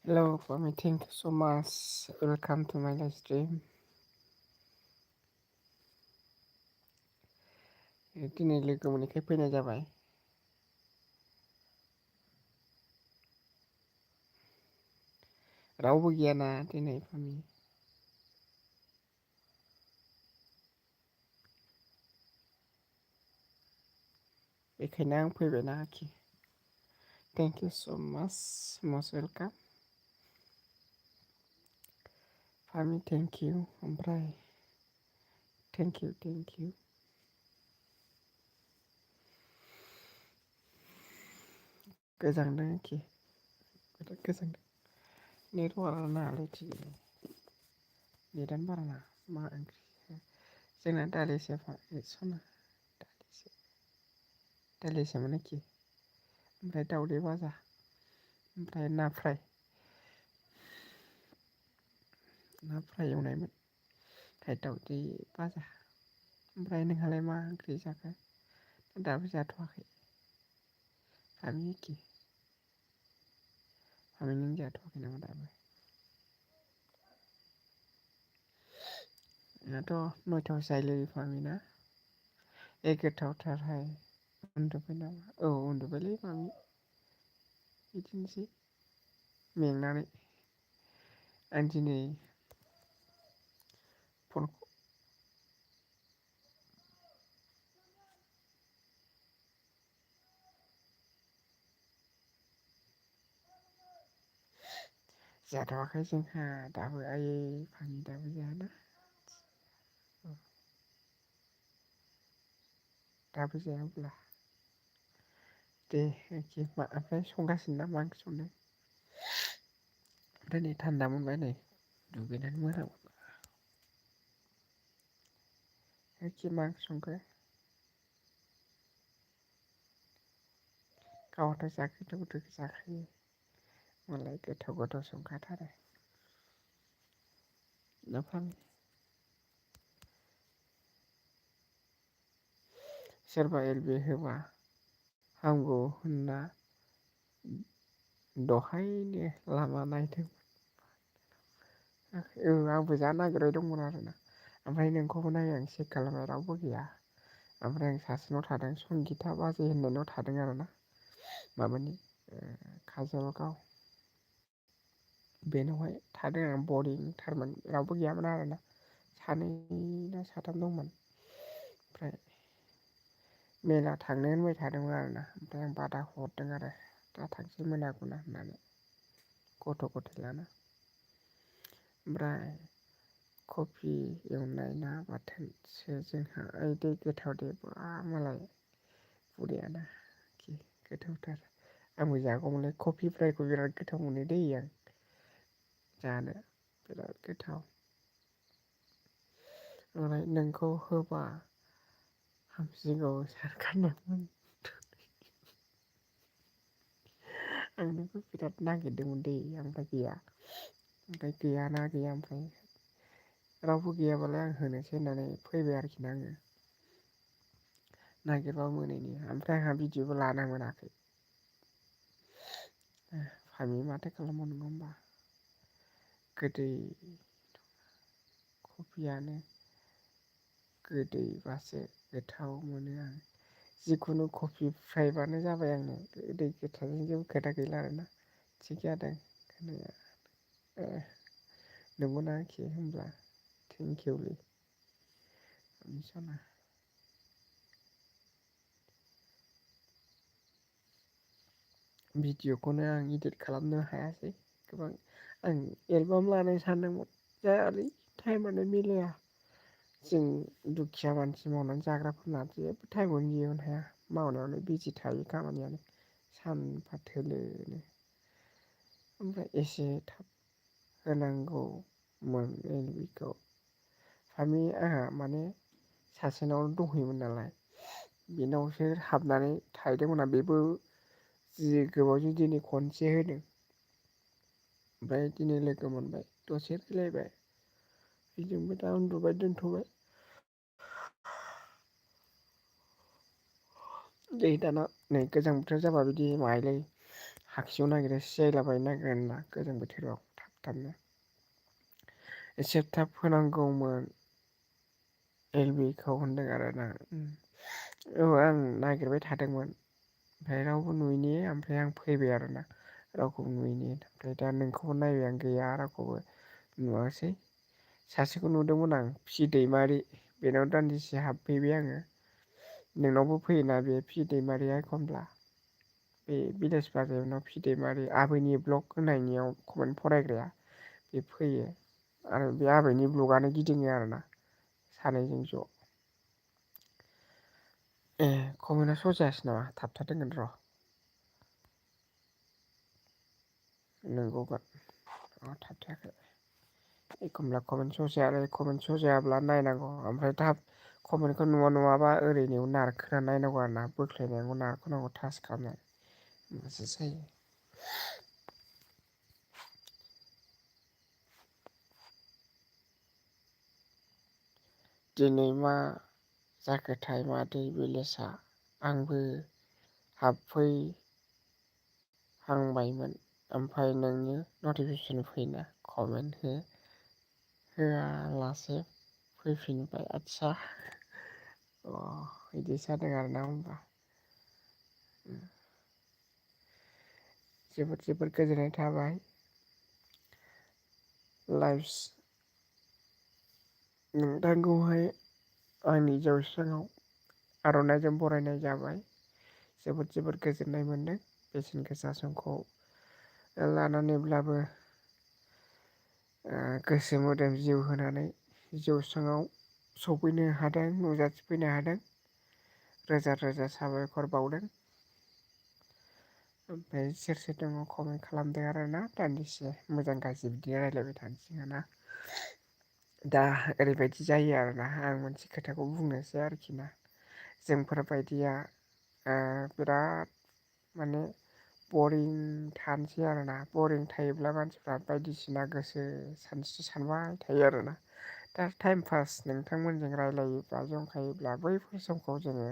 Hello, Fami. Thank you so much. Welcome to my live stream. दिनै लोगो मोनैखाय फैनाय जाबाय। रावबो गैयाना दिनै फामि। बेखायनो आं फैबायना आखि। Thank you so much. Most welcome. Phami thank you. ओमफ्राय thank you. गोजांदों आखि। बिराद गोजांदों। नेट बारा नाङालै थिग। नेटानो बारा नाङा। मा ओंख्रि? जोंना दालिसो सना। दालिसोमोन आखि। ओमफ्राय दावदै भाजा। ओमफ्राय ना फ्राय। ना फ्राय एवनायमोन। ओमफ्राय दावदै भाजा। ओमफ्राय नोंहालाय मा ओंख्रि जाखो? दाबो जाथ'वाखै। फामि एखे। फामि नों जाथ'वाखै नामा दाबो? दाथ' 9थायाव जायोलै फामि ना? गोथावथारहाय। उन्दुबाय नामा? औ उन्दुबायलै मामि। बिदिनोसै मेंनानै। आं दिनै फन जाथ'वाखै जोंहा दाबो आयै फामि दाबो जायाना। दाबो जाया होमब्ला? दे एखे ओमफ्राय संगासिनो ना मा ओंख्रि संदों? ओमफ्राय नै थान्दा मोनबाय नै दुगैनानै मोजां मोनबाय। एखे मा ओंख्रि संखो? गावहाथ' जा गोथाव गोथाव जाखायो। मालाय गोथाव गोथाव संखाथारो। ना फामि? सोरबा एल बि होबा हामगौ होनना दहायनो लामा नायदों। आंबो जा नागिरबाय दंमोन आरोना। ओमफ्राय नोंखौबो नायो आं चेक खालामबाय रावबो गैया। ओमफ्राय आं सासेनाव थादों संगिता बाजै होननायनाव थादों आरोना। माबानि काजलगाव। बेनावहाय थादों आं बरिंथारमोन रावबो गैयामोन आरोना। सानै ना साथाम दंमोन। ओमफ्राय मेला थांनो होनबाय थादोंमोन आरोना। ओमफ्राय आं बादा हरदों आरो दा थांसै मोनागौना होननानै गथ' गथाय लाना। ओमफ्राय कफि एवनाय ना बाथोनसो जोंहा दै गोथाव दे बा मालाय बुरियाना खि गोथावथार। आंबो जागौमोनलाय कफि फ्रायखौ बिराद गोथाव मोनो दै आं जानो बिराद गोथाव। ओमफ्राय नोंखौ होबा हामसिगौ सानखादोंमोन। आं नोंखौ बिराद नागिरदोंमोन दै ओमफ्राय गैया। ओमफ्राय गैयाना गैया ओमफ्राय रावबो गैयाबालाय आं होनोसै होननानै फैबाय आरोखि ना आङो। नागिरबाबो मोनैनि ओमफ्राय आंहा भिडिअबो लानो मोनाखै। फामि माथो खालामबावनो नङा होमबा? गोदै कफियानो गोदैबासो गोथाव मोनो आं। जिखुनु कफि फ्रायबानो जाबाय आंनो दै गोथांजों जेबो खोथा गैला आरोना। थिग जादों खोनाया। नंगौना आखि होनब्ला थेंकिउलै सना। भिडिअखौनो आं इदिट खालामनो हायासै गोबां। आं एलबाम लानो सानदोंमोन जायालै टाइमानो मिलाया। जों दुखिया मानसि मावनानै जाग्राफोरना जेबो टाइमखौनो दिहुननो हाया। मावनायावनो बिजि थायो खामानियानो सानफा थोलोनो। ओमफ्राय एसे थाब होनांगौमोन एलबिखौ। फामि आंहा माने सासेनाव दंहैयोमोन नालाय। बेनावसो हाबनानै थाहैदोंमोन आं बेबो जि गोबावजों दिनै खनसे होदों। ओमफ्राय दिनै लोगो मोनबाय दसे रायलायबाय। बेजोंबो दा उन्दुबाय दोनथ'बाय। दै दाना नै गोजां बोथोर जाबा बिदि मायलै हाखिनो नागिरो सिजायलाबायनो नागिरो ना गोजां बोथोराव थाबनो एसे थाब फोनांगौमोन एलबिखौ होनदों आरोना औ आं नागिरबाय थादोंमोन ओमफ्राय रावबो नुयैनि ओमफ्राय आं फैबाय आरोना रावखौबो नुयैनि ओमफ्राय दा नोंखौबो नायबाय आं गैया रावखौबो नुवासै सासेखौ नुदोंमोन आं फि दैमारि बेनाव दान्दिसे हाबफैबाय आङो नोंनावबो फैयोना बे फि दैमारिया एखनब्ला बे बिलेज बाजारनाव फिदैमारि आबैनि ब्लग होनायनियाव कमेन्ट फरायग्राया बे फैयो आरो बे आबैनि ब्लगानो गिदिङो आरोना सानैजों ज' ए कमेन्टआ श' जायासै नामा थाबथादोंमोन र' नंगौबा थाबथायाखै एखमब्ला कमेन्ट श' जाया आरो कमेन्ट श' जायाब्ला नायनांगौ ओमफ्राय थाब कमेन्टखौ नुवाबा ओरैनो नारखोना नायनांगौ आरो ना बोख्लायनांगौ नारखोनांगौ टास खालामनाय होमबासो जायो दिनै मा जाखोथाय मादै भिलेजआ आंबो हाबफैहांबायमोन ओमफ्राय नोंनि नटिफिकेसन फैयोना कमेन्ट होआलासे फैफिनबाय आदसा बिदि जादों आरोना होनबा जोबोद जोबोद गोजोननाय थाबाय लाइफ्स नोंथांखौहाय आंनि जौस्राङाव आर'नाइजों बरायनाय जाबाय जोबोद जोबोद गोजोननाय मोन्दों बेसेन गोसा समखौ लानानैब्लाबो गोसो मोदोम जिउ होनानै जौस्राङाव सफैनो हादों नुजाथिफैनो हादों रोजा रोजा साबायखर बावदों ओमफ्राय सोर सोर दङ कमेन्ट खालामदों आरोना दान्दिसे मोजां गाज्रि बिदि रायज्लायबाय थानोसै ना दा ओरैबायदि जायो आरोना आं मोनसे खोथाखौ बुंनोसै आरोखि ना जोंफोरबायदिया बिराद माने बरिं थानोसै आरोना बरिं थायोब्ला मानसिफ्रा बायदिसिना गोसो सानस्रि सानबाय थायो आरोना दा टाइम पास नोंथांमोनजों रायलायोब्ला जंखायोब्ला बैफोर समखौ जोङो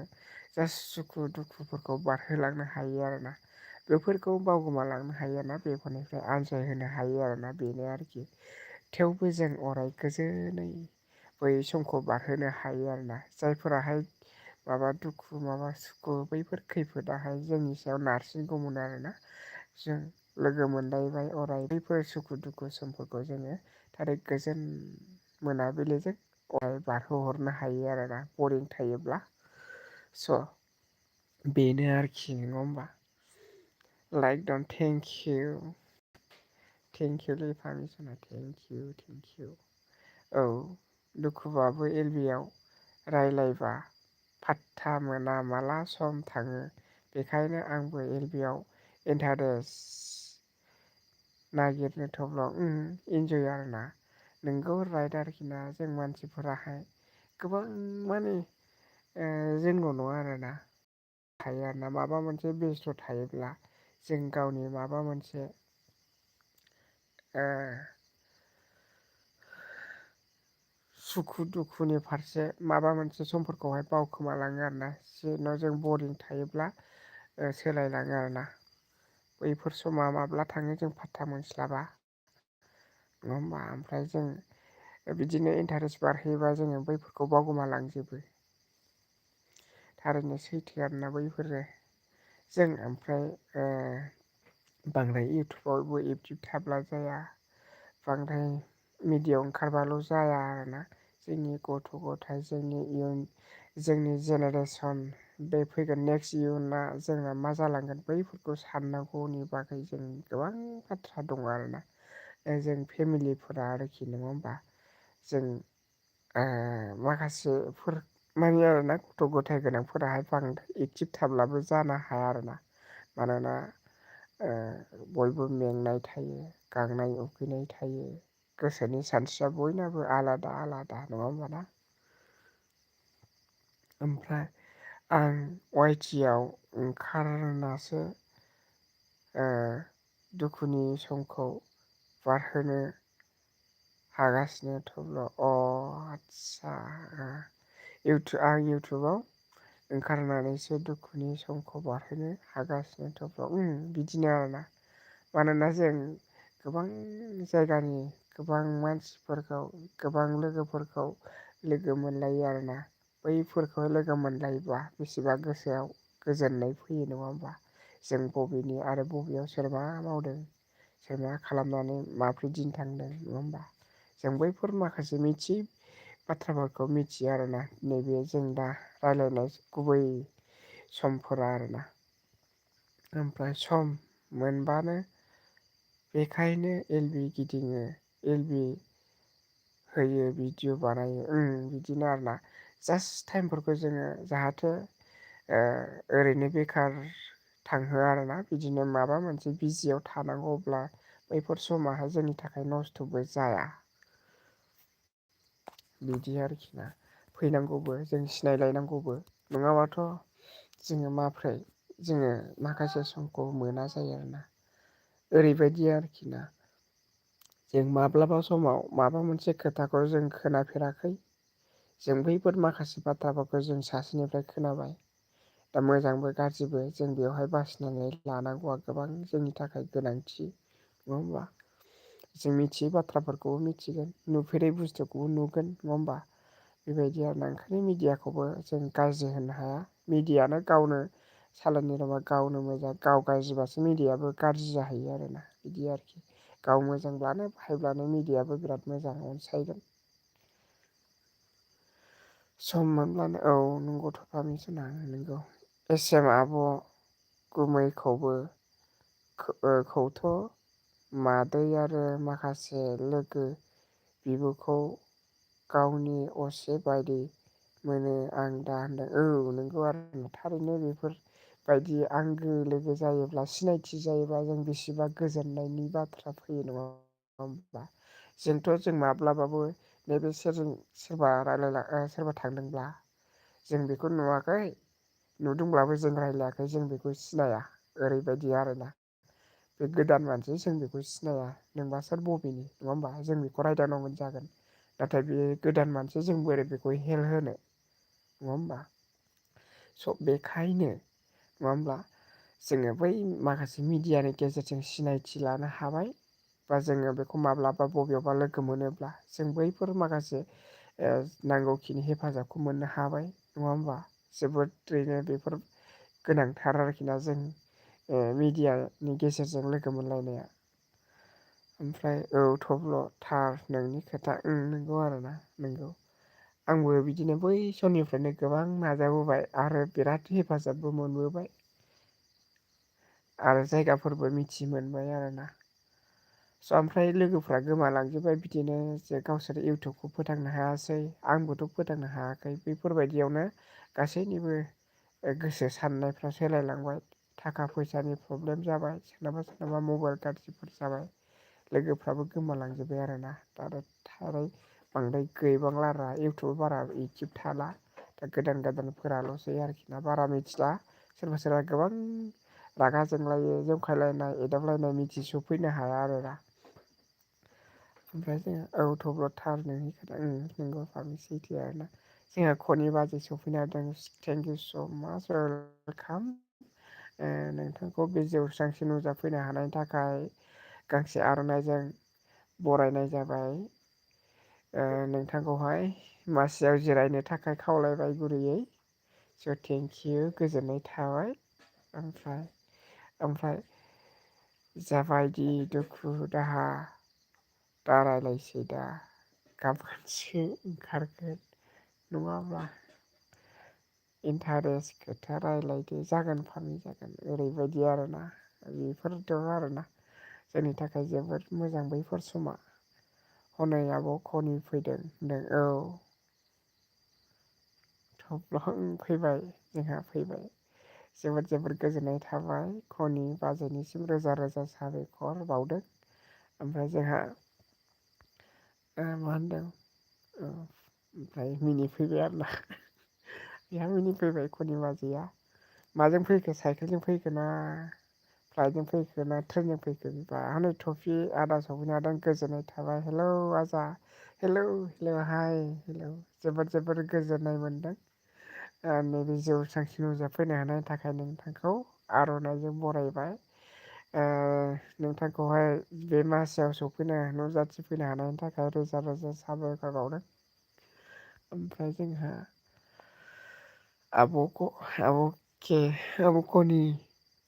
जास्ट सुखु दुखुफोरखौ बारहोलांनो हायो आरोना बेफोरखौ बावगोमालांनो हायो आरोना बेफोरनिफ्राय आनज्रायहोनो हायो आरोना बेनो आरोखि थेवबो जों अराय गोजोनै बै समखौ बारहोनो हायो आरोना जायफोराहाय माबा दुखु माबा सुखु बैफोर खैफोदाहाय जोंनि सायाव नारसिनगौमोन आरोना जों लोगो मोनलायबाय अराय बैफोर सुखु दुखु समफोरखौ जोङो थारै गोजोन मोनाबिलिजों अराय बारहोहरनो हायो आरोना बरिं थायोब्ला स' बेनो आरोखि नङा होमबा लाइक दन थेंकिउलै पारमिसना थेंकिउ औ दुखुबाबो एलबियाव रायलायबा फात्ता मोना माला सम थाङो बेखायनो आंबो एलबियाव इन्टारेस्ट नागिरनो थब्ल इन्जय आरोना नोंगौ राइट आरोखि ना जों मानसिफोराहाय गोबां माने जोंल' नङा आरोना थायो आरोना माबा मोनसे बेस्थ' थायोब्ला जों गावनि माबा मोनसे सुखु दुखुनि फारसे माबा मोनसे समफोरखौहाय बावखोमालाङो आरोना जेन' जों बरिं थायोब्ला सोलायलाङो आरोना बैफोर समा माब्ला थाङो जों फात्ता मोनस्लाबा नङा होमबा ओमफ्राय जों बिदिनो इन्टारेस्ट बारहोयोबा जोङो बैफोरखौ बावगोमालांजोबो थारैनो सैथो आरोना बैफोरो जों ओमफ्राय बांद्राय इउटुबावबो एक्टिभ थाब्ला जाया बांद्राय मिडियायाव ओंखारबाल' जाया आरोना जोंनि गथ' गथाय जोंनि इयुन जोंनि जेनेरेसन बे फैगोन नेक्स्ट इयुना जोंना मा जालांगोन बैफोरखौ साननांगौनि बागै जों गोबां बाथ्रा दङ आरोना जों फेमिलिफोरा आरोखि नङा होमबा जों माखासेफोर माने आरोना गथ' गथाय गोनांफोराहाय बांद्राय एक्टिभ थाब्लाबो जानो हाया आरोना मानोना बयबो मेंनाय थायो गांनाय उखैनाय थायो गोसोनि सानस्रिया बयनाबो आलादा आलादा नङा होमबा ना ओमफ्राय आं वाइटियाव ओंखारनासो दुखुनि समखौ बारहोनो हागासिनो थेवब्ला आं इउटुबाव ओंखारनानैसो दुखुनि समखौ बारहोनो हागासिनो थेवब्लाबो बिदिनो आरोना। मानोना जों गोबां जायगानि गोबां मानसिफोरखौ गोबां लोगोफोरखौ लोगो मोनलायो आरोना। बैफोरखौ लोगो मोनलायोबा बेसेबा गोसोआव गोजोननाय फैयो नङा होमबा? जों बबेनि आरो बबेयाव सोर मा मावदों, सोर मा खालामनानै माब्रै दिन थांदों नङा होमबा? जों बैफोर माखासे बाथ्राफोरखौ मिथियो आरोना। नैबे जों दा रायलायनाय गुबै समफोरा आरोना। ओमफ्राय सम मोनबानो बेखायनो एलबि गिदिङो, एलबि होयो, भिडिअ बानायो बिदिनो आरोना। जास्ट टाइमफोरखौ जोङो जाहाथे ओरैनो बेखार थांहोआ आरोना। बिदिनो माबा मोनसे बिजियाव थानांगौब्ला बैफोर समाहाय जोंनि थाखाय नस्थ'बो जाया। बिदि आरोखि ना। फैनांगौबो जों सिनायलायनांगौबो नङाबाथ' जोङो जोङो माखासे समखौ मोना जायो आरोना। ओरैबायदि आरोखि ना। जों माब्लाबा समाव माबा मोनसे खोथाखौ जों खोनाफेराखै। जों बैफोर माखासे बाथ्राफोरखौ जों सासेनिफ्राय खोनाबाय। दा मोजांबो गाज्रिबो जों बेवहाय बासिनानै लानांगौआ गोबां जोंनि थाखाय गोनांथि। नङा होमबा? जों मिथियै बाथ्राफोरखौबो मिथिगोन, नुफेरै बुस्थुखौबो नुगोन नङा होमबा? बेबायदि आरोना। ओंखायनो मिडियाखौबो जों गाज्रि होननो हाया। मिडियानो गावनो सालायनो रोङाबा गावनो मोजां, गाव गाज्रिबासो मिडियाबो गाज्रि जाहैयो आरोना। बिदि आरोखि। गाव मोजांब्लानो बाहायब्लानो मिडियाबो बिराद मोजां अनसायगोन। सम मोनब्लानो नंगौथ' पारमिसना नंगौ। एम आब' गुमैखौबो खौथ' मादै आरो माखासे लोगो बिब'खौ गावनि असे बायदि मोनो आं दा होनदों। नोंगौ आरो थारैनो बेफोर बायदि आंगो लोगो जायोब्ला, सिनायथि जायोब्ला जों बेसेबा गोजोननायनि बाथ्रा फैयो नङा होमबा? जों माब्लाबाबो नैबे सेरजों सोरबा सोरबा थांदोंब्ला जों बेखौ नुवाखै, नुदोंब्लाबो जों रायज्लायाखै, जों बेखौ सिनाया ओरैबायदि आरोना। बे गोदान मानसि जों बेखौ सिनाया, नोंबा सोर बबेनि नङा होमबा? जों बेखौ रायदावनांगौ जागोन। नाथाय बे गोदान मानसि जों बोरै बेखौ हेल्प होनो नङा होमबा? स' बेखायनो नङा होमब्ला? जोङो बै माखासे मिडियानि गेजेरजों सिनायथि लानो हाबाय। बा जोङो बेखौ माब्लाबा बबेयावबा लोगो मोनोब्ला जों बैफोर माखासे नांगौखिनि हेफाजाबखौ मोननो हाबाय नङा होमबा? जोबोदैनो बेफोर गोनांथार आरोखि ना जों मिडियानि गेजेरजों लोगो मोनलायनाया। ओमफ्राय थब्ल' थार नोंनि खोथा नंगौ आरोना नोंगौ। आंबो बिदिनो बै समनिफ्रायनो गोबां नाजाबोबाय आरो बिराद हेफाजाबबो मोनबोबाय। आरो जायगाफोरबो मिथि मोनबाय आरोना। स' ओमफ्राय लोगोफ्रा गोमालांजोब्बाय बिदिनो जे गावसोर इउटुबखौ फोथांनो हायासै। आंबोथ' फोथांनो हायाखै। बेफोरबायदियावनो गासैनिबो गोसो साननायफ्रा सोलायलांबाय। थाखा फैसानि प्रब्लेम जाबाय, सोरनाबा सोरनाबा मबाइल गाज्रिफोर जाबाय। लोगोफ्राबो गोमालांजोब्बाय आरोना। दा थारै बांद्राय गैबांला आरो इउटुबाव बारा एक्टिभ थाला। दा गोदान गोदानफोराल'सै आरोखि ना। बारा मिथिला सोरबा सोरबा गोबां रागा जोंलायो, जंखायलायनाय, एदावलायनाय मिथिस'फैनो हाया आरोना। ओमफ्राय जोङो थब्ल' थार नोंनि खोथा नोंगौ सैथो आरोना। जोंहा खनि बाजै सफैनो हादों। थेंक इउ स' माच वेलकाम। नोंथांखौ बे जौस्रांसिम नुजाफैनो हानायनि थाखाय गांसे आर'नाइजों बरायनाय जाबाय। नोंथांखौहाय मासियाव जिरायनो थाखाय खावलायबाय गुरैयै। स' थेंकिउ गोजोननाय थाबाय। ओमफ्राय जाबायदि दुखु दाहा दा रायलायसै दा गाबोनसो ओंखारगोन नङाब्ला इन्टारेस्ट खोथा रायलायदो जागोन फामि जागोन ओरैबायदि आरोना। बेफोर दं आरोना जोंनि थाखाय जोबोद मोजां बैफोर समा। हनै आब' खनि फैदों होनदों थब्ल' फैबाय जोंहा फैबाय। जोबोद जोबोद गोजोननाय थाबाय खनि बाजैनिसिम रोजा रोजा साबायखर बावदों। ओमफ्राय जोंहा मा होनदों ओमफ्राय मिनिफैबाय आरोना। बेहा मिनिफैबाय खनि बाजैया। माजों फैखो साइकेलजों फैखो ना फ्लाइटजों फैखो ना ट्रेनजों फैखो बा हनै टफि आदा सफैनो हादों गोजोननाय थाबाय। हेलौ आजा हेलौ हेलौ हाय हेलौ जोबोद जोबोद गोजोननाय मोनदों। नैबे जौस्रांसिम नुजाफैनो हानायनि थाखाय नोंथांखौ आर'नाइजों बरायबाय। नोंथांखौहाय बे मासियाव सफैनो नुजाथिफैनो हानायनि थाखाय रोजा रोजा साबायखर बावदों। ओमफ्राय जोंहा आब'खौनि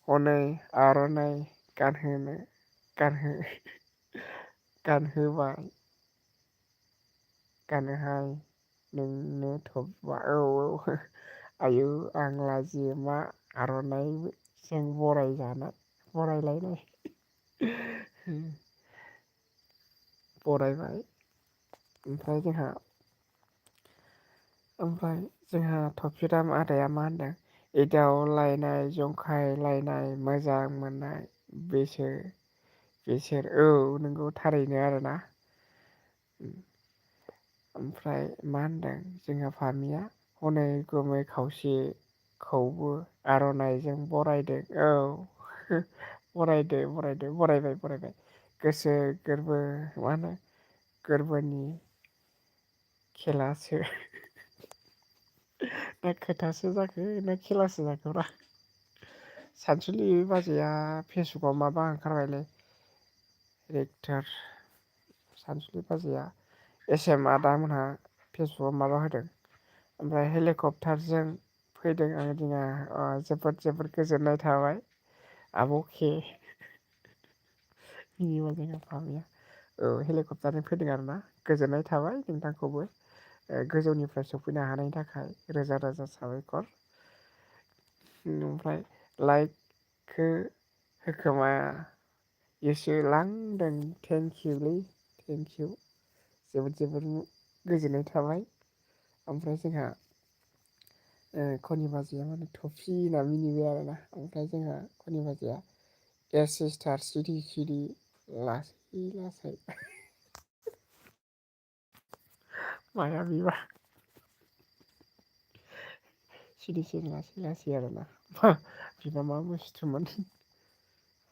हनै आर'नाइ गानहोबाय गानोहाय नोंनो औ आयु आं लाजियो मा आर'नाइजों बरायलायनाय बरायबाय। ओमफ्राय जोंहा थफिराम आदाया मा होनदों? एदावलायनाय जंखायलायनाय मोजां मोननाय बिसोर औ नोंगौ थारैनो आरोना। ओमफ्राय मा होनदों जोंहा फामिया हनै गुमै खावसेखौबो आर'नाइजों बरायदों। औ बरायबाय गोसो गोरबोनि खेलासो ना खोथासो जाखो ना खेलासो जाखोब्रा। सानसुलि बाजैया फेसबुकाव माबा ओंखारबायलै रेक्टार सानसुलि बाजैया SM आदा मोनहा फेसबुकाव माबा होदों। ओमफ्राय हेलिकप्टारजों फैदों आं दिना जोबोद गोजोननाय थाबाय आब' के जोंहा फामिया औ हेलिकप्टारजों फैदों आरोना गोजोननाय थाबाय नोंथांखौबो गोजौनिफ्राय सफैनो हानायनि थाखाय रोजा रोजा साबायखर। ओमफ्राय लाइकखौ होखोमायोसो लांदों थेंकिउलै थेंकिउ जोबोद गोजोननाय थाबाय। ओमफ्राय जोंहा खनि बाजैया माने टफि होनना मिनिबाय आरोना। ओमफ्राय जोंहा खनि बाजैया सिस्टार सिरि लासै माया बिबा सिरि लासै आरोना बिबा मा बुस्थुमोन।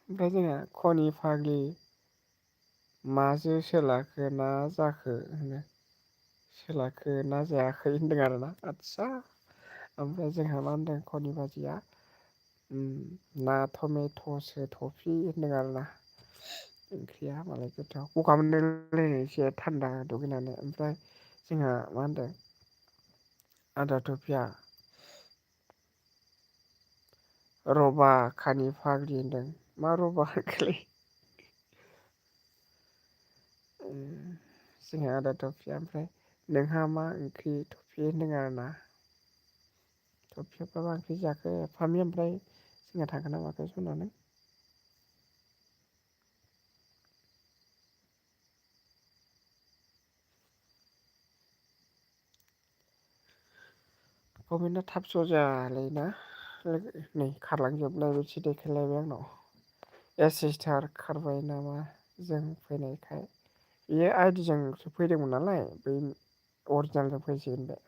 ओमफ्राय जोंहा खनि फाग्लि माजो सोलाखो ना जाखो होनो सोलाखो ना जायाखै होनदों आरोना आदसा। ओमफ्राय जोंहा मा होनदों खनि बाजैया ना टमेट'सो टफि होनदों आरोना। ओंख्रिया मालाय गोथाव गगा मोनलायलायनाय एसे थान्दा दुगैनानै। ओमफ्राय जोंहा मा होनदों आदा थफिया रबा खानि फाग्लि होनदों मा रबा होनखोलै जोंहा आदा थफिया ओमफ्राय नोंहा मा ओंख्रि थफि होनदों आरोना। थफियाबा मा ओंख्रि जाखो फामि ओमफ्राय जोंहा थांखो ना माखो सनानै कमेन्टआ थाब ज' जायालै ना नै खारलांजोबनायबायदि देखायलायबाय आंनाव सिस्टार खारबाय नामा जों फैनायखाय बेयो आइदिजोंसो फैदोंमोन नालाय बै अरिजिनेलजों फैसिगोन बे।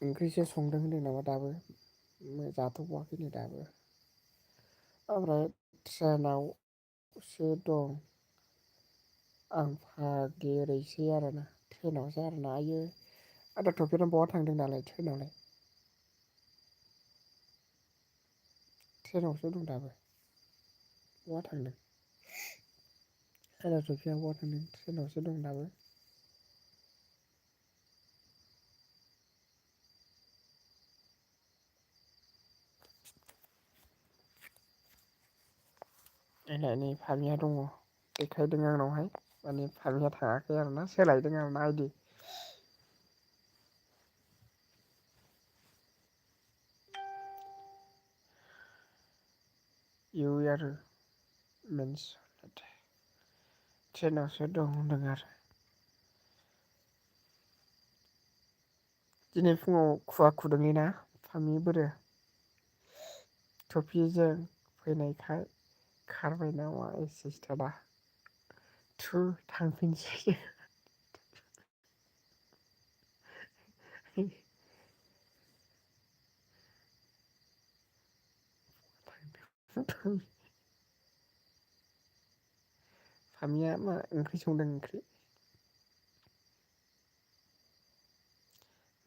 ओंख्रिसो संदों होनदों नामा दाबो जाथ'बाखैनो दाबो। ओमफ्राय ट्रेनावसो दं आं फाग्लि ओरैसै आरोना ट्रेनावसो आरोना आयो आदा थफियानो बहा थांदों दालाय ट्रेनावलाय ट्रेनावसो दं दाबो बहा थांदों आदा थफिया बहा थांदों ट्रेनावसो दं दाबो। नै फामिया दङ देखायदों आंनावहाय माने फामिया थाङाखै आरोना सोलायदों आरोना आइदि। इउ आर ट्रेनावसो दं होनदों आरो। दिनै फुङाव खुवा खुदोंलै ना फामि बोरो टफिजों फैनायखाय खारबाय नामा सिस्टारा थु थांफिनसै फामिया मा ओंख्रि संदों ओंख्रि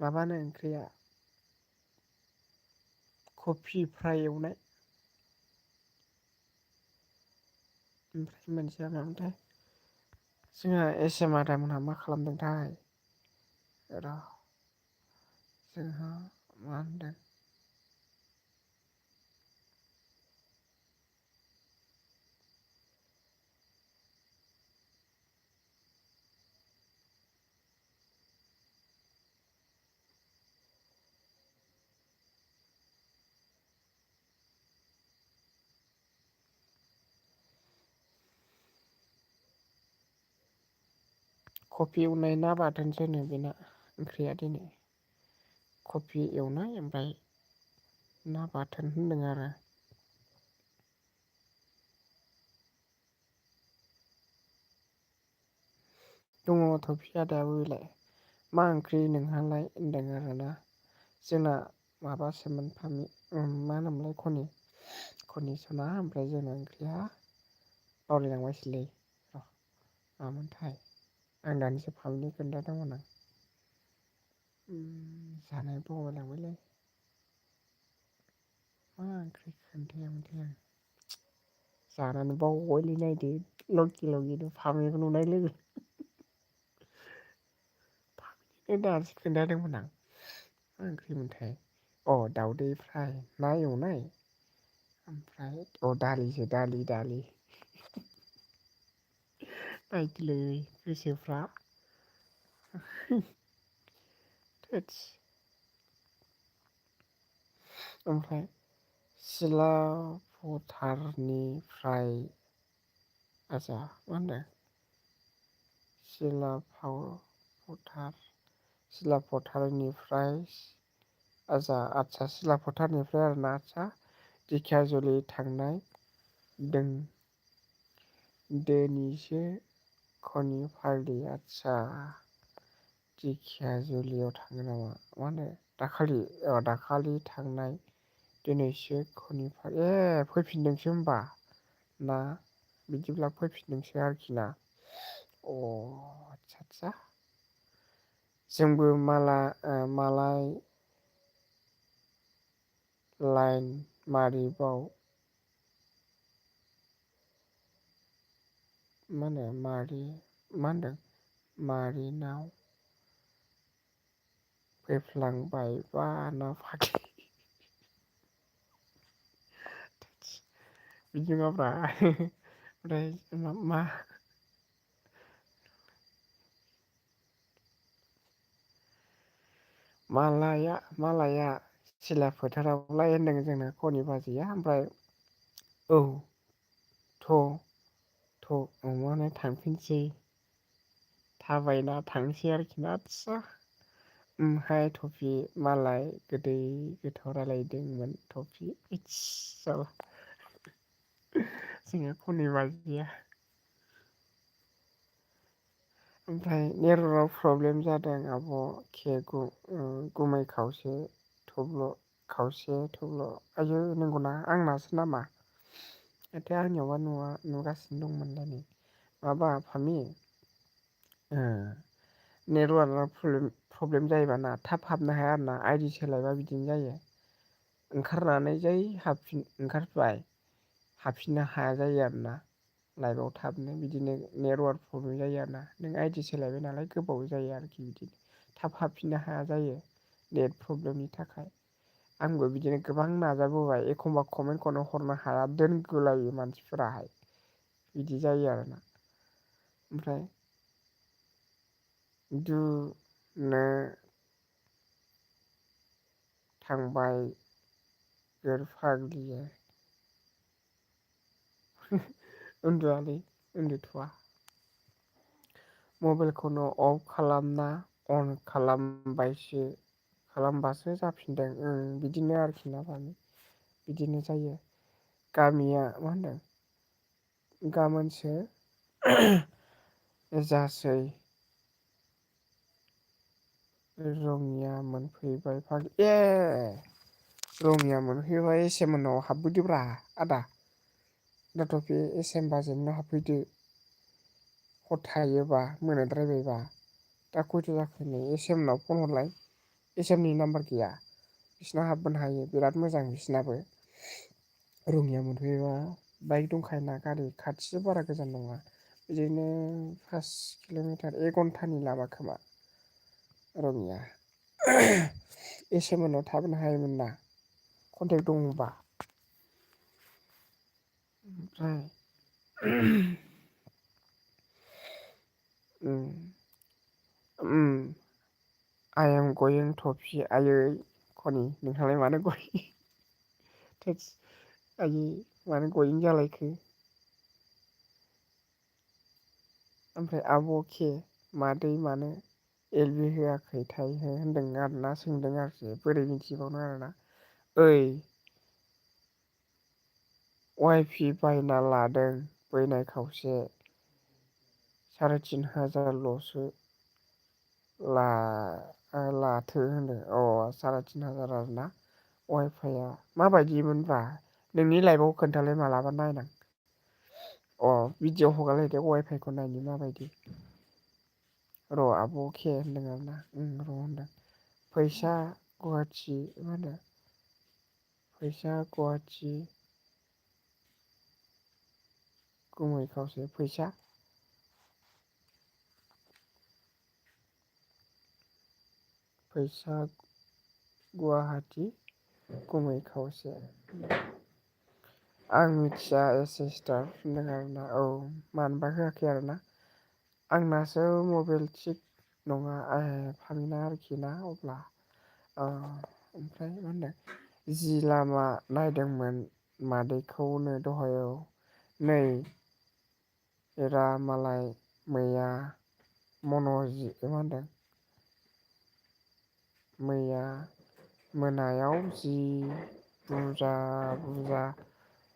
माबानो ओंख्रिया कफि फ्राय एवनाय। ओमफ्राय मोनसेया मामोनथाय जोंहा एस एम आदामोनहा मा खालामदोंथाय र' जोंहा मा होनदों कफि एवनाय ना बाथोनसोनो बेना ओंख्रिया दिनै कफि एवनाय ओमफ्राय ना बाथोन होनदों आरो। दङ थफि आदायाबो बेलाय मा ओंख्रि नोंहालाय होनदों आरोना। जोंना माबासोमोन फामि मा होनोमोनलाय खनि सना ओमफ्राय जोंना ओंख्रिया बावलायलांबायसोलै र' मामोनथाय आं दानिसो फामिनो खोन्थादोंमोन आं। जानाय बावलायलांबायलै मा ओंख्रि खोन्थायामोनथाय आं जानानै बावबायलै नायदो लगे लगेनो फामिखौ नुनाय लोगो दासो खोन्थादोंमोन आं मा ओंख्रिमोनथाय अ दाउदै फ्राय ना एवनाय ओमफ्राय दालिसो दालि नायदोलै गोसोफ्रा थोदस ओमफ्राय सिला फोथारनिफ्राय आसा मा होनदों सिला फोथारनिफ्राय आदसा सिला फोथारनिफ्राय आरोना आदसा दिखियाजुलि थांनाय दोनिसो खनि फाग्लि आदसा दिखियाजुलियाव थाङो नामा मा होनो दाखालि थांनाय दिनैसो खनिफाराग फैफिनदोंसो होनबा ना बिदिब्ला फैफिनदोंसो आरोखि ना अ आदसा जोंबो मालाय लाइन मारिबाव मा होनदों मारिनाव फैफ्लांबायबा ना फाग्लि बिदि नङाब्रा ओमफ्राय मा मालाया सिला फोथारावलाय होनदों जोंना खनि बाजैया ओमफ्राय औ माने थांफिनसै थाबायना थांसै आरोखि ना आदसा ओमहाय टफि मालाय गोदै गोथाव रायलायदोंमोन टफि जोंहा खनि बाजैया ओमफ्राय नेटवार्क प्रब्लेम जादों आब' गुमै खावसे थब्ल' आयौ नंगौना आंनासो नामा माथो आंनियावबा नुगासिनो दंमोनलाय नै माबा फामि नेटवार्कआ प्रब्लेम जायोबा ना थाब हाबनो हाया आरो ना आइडि सोलायबा बिदिनो जायो ओंखारनानै जै ओंखारबाय हाबफिननो हाया जायो आरोना लाइभआव थाबनो बिदिनो नेटवार्क प्रब्लेम जायो आरो ना नों आइडि सोलायबाय नालाय गोबाव जायो आरोखि बिदिनो थाब हाबफिननो हाया जायो नेट प्रब्लेमनि थाखाय आंबो बिदिनो गोबां नाजाबोबाय एखमबा कमेन्टखौनो हरनो हाया दोनगुलायो मानसिफोराहाय बिदि जायो आरोना ओमफ्राय थांबाय फाग्लिया उन्दुवालै उन्दुथ'वा मबाइलखौनो अफ खालामना अन खालामबासो जाफिनदों बिदिनो आरोखि ना बामि बिदिनो जायो गामिया मा होनदों गाबोनसो जासै रङिया मोनफैबाय रङिया मोनफैबाय एस एम मोननाव हाबबोदोब्रा आदा दाथ' बे एस एम बाजैमोननाव हाबफैदो हर थायोबा मोनाद्रायबायबा दा खयथा जाखो नै एस एम नाव फन हरलाय एस एम नि नाम्बार गैया बिसिना हाबबोनो हायो बिराद मोजां बिसिनाबो रङिया मोनफैबा बाइक दंखायोना गारि खाथिजों बारा गोजान नङा बिदिनो 5 किल'मिटार 1 घन्टानि लामा खोमा रङिया एस एम मोननाव थाबोनो हायोमोन ना कन्टेक्ट दङबा ओमफ्राय आइ एम गयिं टफि आयै खनि नोंहालाय मानो गयो थोस आयै मानो गयिं जालायखो ओमफ्राय आब' के मादै मानो एल बि होआखै थाय हो होनदों आरोना सोंदों आरोखि बोरै मिथिबावनो आरोना ओइ वाइफि बायना लादों बैनाय खावसे 3,500ल'सो लाथो होनदों अ 3,500 आरोना वाइफाइआ माबायदिमोनब्रा नोंनि लाइफआव खोन्थालाय मालाबा नायनां भिडिअ हगारलायदो वाइफाइखौ नायनि माबायदि र' आब' के होनदों आरोना र' होनदों फैसा गुवाहाटि मा होनो फैसा गुवाहाटि गुमै खावसे फैसा गुवाहाटि गुमै खावसे आं मिथिया सिस्टार होनदों आरोना मानोबा होआखै आरोना आंनासो मबाइल थिग नङा फामिना आरोखि ना अब्ला ओमफ्राय मा होनदों जि लामा नायदोंमोन मादैखौनो दहाय नै एरा मालाय मैया मन'जि मा होनदों मैया मोनायाव जि बुरजा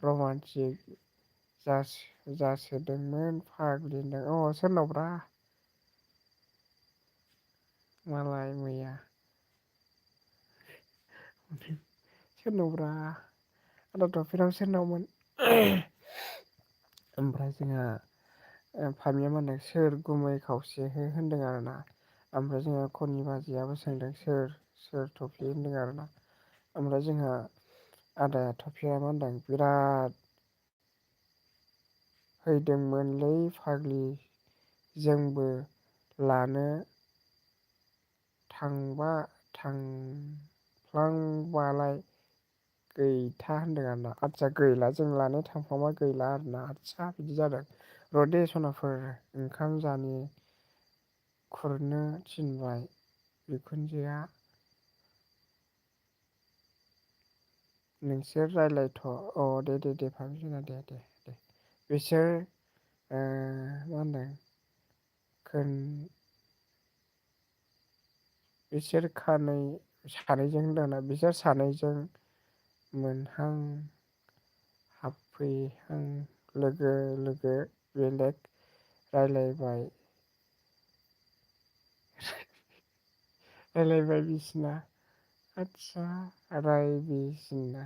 रमान्टिक जासोदोंमोन फाग्लिनो सोरनावब्रा मालाय मैया सोरनावब्रा आदा थफिनाव सोरनावमोन ओमफ्राय जोंहा फामिया मा होनदों सोर गुमै खावसे हो होनदों आरोना ओमफ्राय जोंहा खननि बाजैयाबो सोंदों सोर थफि होनदों आरोना ओमफ्राय जोंहा आदाया थफिया मा होनदों बिराद हैदोंमोनलै फाग्लि जोंबो लानो थांफ्लांबालाय गैथा होनदों आरोना आदसा गैला जों लानो थांफांबा गैला आरोना आदसा बिदि जादों र'दे सनाफोर ओंखाम जानि खुरनो थिनबाय बिखुनजोआ नोंसोर रायज्लायथ' दे फाबिना दे बिसोर मा होनदों बिसोर सानैजों होनदोंना बिसोर सानैजों मोनहां हाबफैहां लोगो बेलेग रायलायबाय बिसिना आदसा रायबिसिना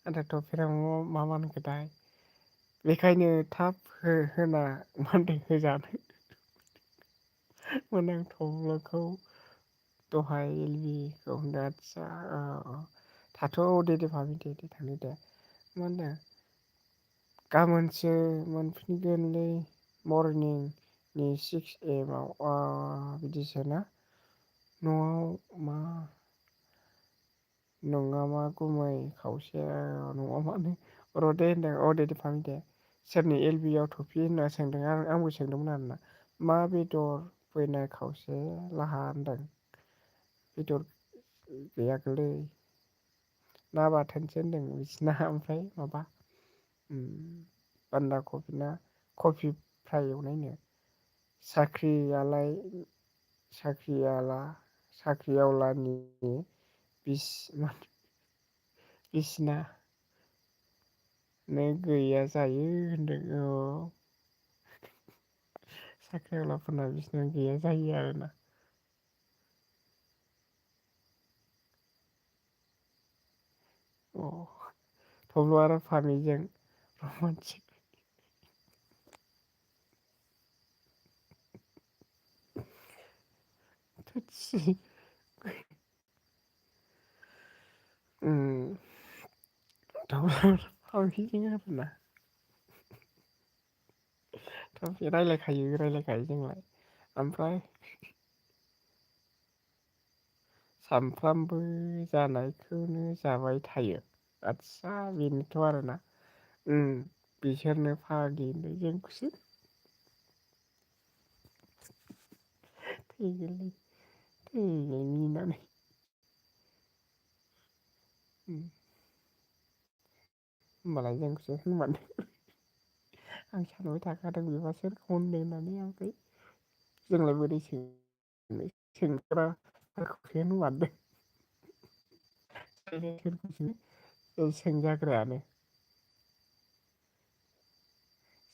आदा थफिरा मा होनखोथाय बेखायनो थाब होना मा होनदों होजानो मोनांथावखौ दहाय एलबिखौ होनदों आदसा थाथ' दे फाबि दे थांनि दे मा होनदों गाबोनसो मोनफिनगोनलै मरनिंनि 6 AM बिदिसोना न'आव मा नङामा गुमै खावसे नङा मानो र'दे होनदों दे फामि दे सोरनि एलबि आव थफि होनना सोंदों आंबो सोंदोंमोन आरोना मा बेदर फैनाय खावसे लाहा होनदों बेदर गैया गोरलै ना बाथोनसो होनदों बिसिना ओमफ्राय माबा बान्दा कफिना कफि फ्राय एवनायनो साख्रिआवलानि बिसिना नो गैया जायो होनदों साख्रिआवलाफोरना बिसिना गैया जायो आरोना थब्ल आरो फामिजों रमान्टिक थोदस फांसिजों आरोना रायलायखायो जोंलाय ओमफ्राय सामफ्रामबो जानायखौनो जाबाय थायो आदसा बेनोथ' आरोना बिसोरनो फाग्लि होनदों जोंखौसो थैगोनलै मिनिनानै होमबालाय जोंखौसो होनमारदों आं सानबाय थाखादों बेबा सोरखौ होनदों होननानै ओमफ्राय जोंलाय बोरै सोंनो सोंग्रा सोरखौसो होनमारदों सोरखौसो सोंजाग्रायानो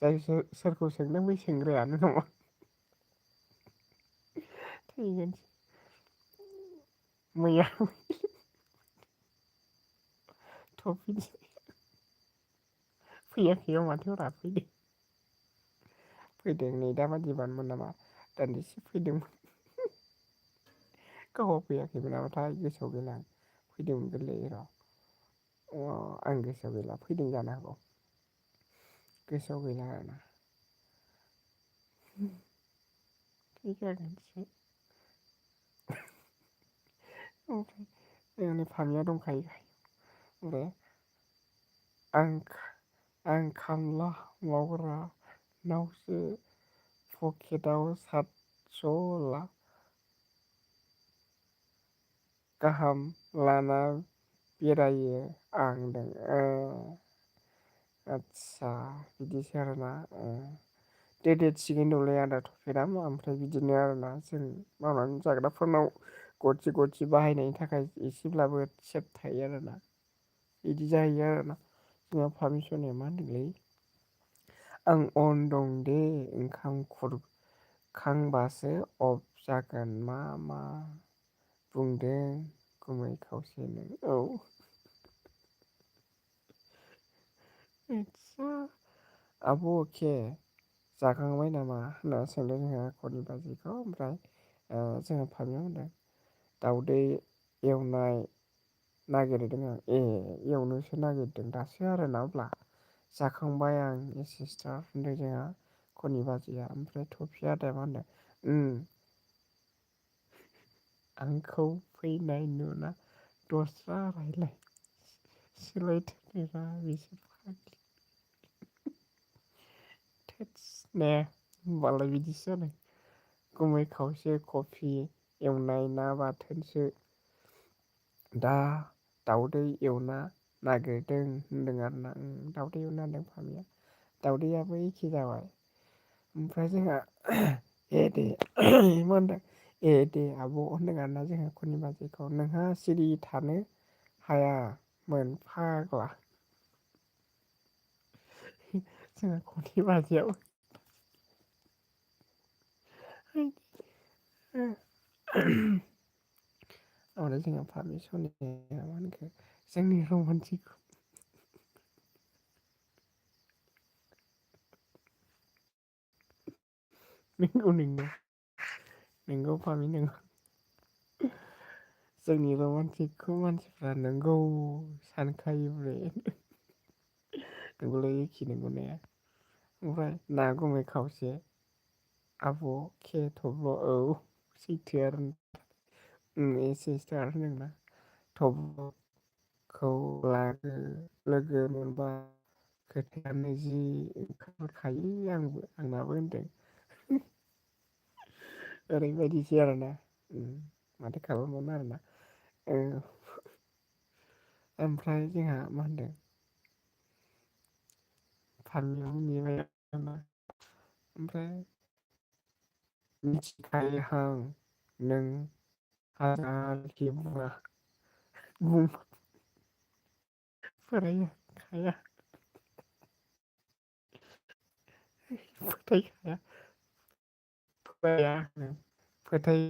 जाय सोरखौ सोंदों बै सोंग्रायानो नङा थैगोन मैया टपिक फैयाखै माथोरा फैदों नै दाबादिबानोमोन नामा दान्दिसे फैदोंमोन गावहा फैयाखैमोन नामाथाय गोसोआव गैला आं फैदोंमोन गोरलै र' आं गोसोआव गैला फैदों जानो हागौ गोसोआव गैला आरोना थै जागोनसो ओमफ्राय जोंनि फामिया दंखायो ओमफ्राय आं खामला मावग्रा नावसो पकेटाव 700 गाहाम लाना बेरायो आं होनदों आदसा बिदिसो आरोना दे थिगैनो दंलै आदा थफिक ओमफ्राय बिदिनो आरोना जों मावनानै जाग्राफोरनाव गरसे गरसे बाहायनायनि थाखाय एसेब्लाबो सेब थायो आरोना बिदि जाहैयो आरोना जोंहा पारमिसनया मा होनदोंलै आं अन दं दे ओंखाम खुरखांबासो अफ जागोन मा बुंदों गुमै खावसेनो औ आदसा आब' अके जाखांबाय नामा होनना सोंदों जोंहा खनि बाजैखौ ओमफ्राय जोंहा फामियाव होनदों दाउदै एवनाय नागिरदों आं एवनोसो नागिरदों दासो आरोना अब्ला जाखांबाय आं सिस्टार होनदों जोंहा खनि बाजैया ओमफ्राय थफि आदाया मा होनदों आंखौ फैनाय नुना दस्रा रायलाय सोलायथारदोंरा बिसोर फाग्लि थोदस ने होमबालाय बिदिसो जादों गुमै खावसे कफि एवनाय ना बाथोनसो दा दाउदै एवना नागिरदों होनदों आरोना दाउदै एवना होनदों फामिया दाउदैयाबो एखे जाबाय ओमफ्राय जोंहा ए दे मा होनदों ए दे आब' होनदों आरोना जोंहा खनि बाजैखौ नोंहा सिरि थानो हायामोन फाग्ला जोंहा खनि बाजैयाबो ओमफ्राय जोंहा पारमिसननि मा होनखो जोंनि रमान्टिक नोंगौ फामि नोंगौ जोंनि रमान्टिकखौ मानसिफ्रा नोंगौ सानखायो नोंगौलै एखे नोंगौ ने ओमफ्राय ना गुमै खावसे आब' के थब्ल' औ सैथो आरो सिस्टार होनदोंना थब्ल'खौ लोगो मोनबा खोथायानो जि ओंखारखायो आंनाबो होनदों ओरैबायदिसो आरोना माथो खालामबावनो आरोना ओमफ्राय जोंहा मा होनदों फामियाबो नेबाय आरोना ओमफ्राय मिथिखायोहां नों हाजारखि बुङा फोथायखाया फोथायखाया फोथाय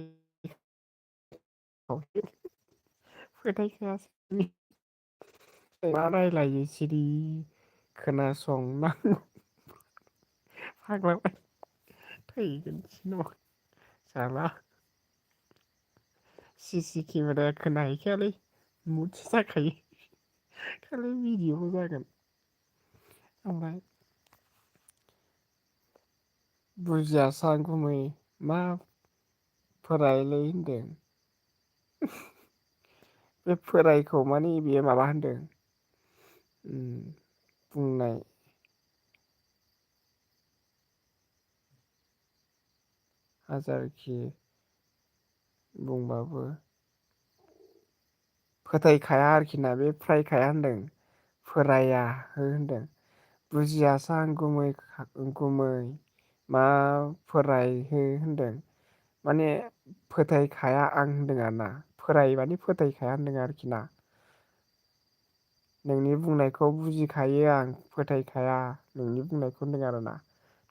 फोथायखायासै मा रायलायो सिरि खोनासंनांगौ फाग्ला थैगोनसै नामा जाला सिसि केमेराया खोनाहैखायालै मुदसो जाखायो खालि भिडिअ'ल' जागोन। ओमफ्राय बुजियासां गुमै मा फोरायलै होनदों। बे फोरायखौ माने बेयो माबा होनदों बुंनाय हाजारखि बुंबाबो फोथायखाया आरोखि ना बे फ्रायखाया होनदों फोराया हो होनदों बुजियासां गुमै मा फोरायहो होनदों माने फोथायखाया आं होनदों आरोना फोराय माने फोथायखाया होनदों आरोखि ना नोंनि बुंनायखौ बुजिखायो आं फोथायखाया नोंनि बुंनायखौ होनदों आरोना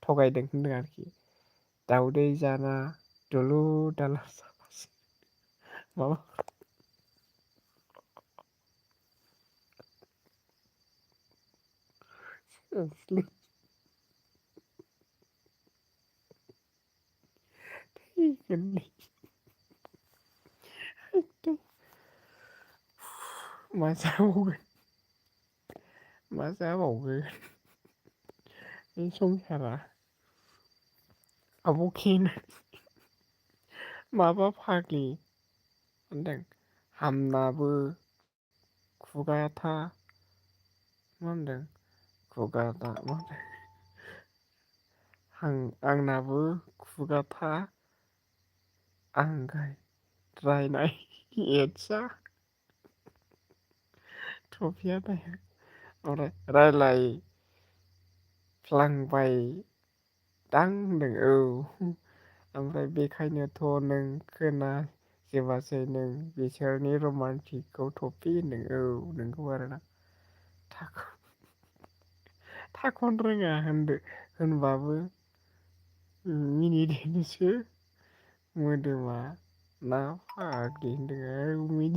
थगायदों होनदों आरोखि दाउदै जाना दुलुर दालार जाबासो माबा थैगोनलै मा जाबावगोन मा जाबावगोन बे संसारा आब'खि माबा फाग्लि होनदों हामनाबो खुगाथा मा होनदों खुगाथा मा होनदों आंनाबो खुगाथा आंगाय रायनाय एदसा ट्रफिया थाया ओमफ्राय रायलाय फ्लांबाय दां होनदों औ ओमफ्राय बेखायनोथ' नों खोनाजोबासै नों बिसोरनि रमान्टिकखौ टफि होनदों औ नोंगौ आरोना थाखन रोङा होनबाबो मिनिदोंसो मोदोमा ना फाग्लि होनदों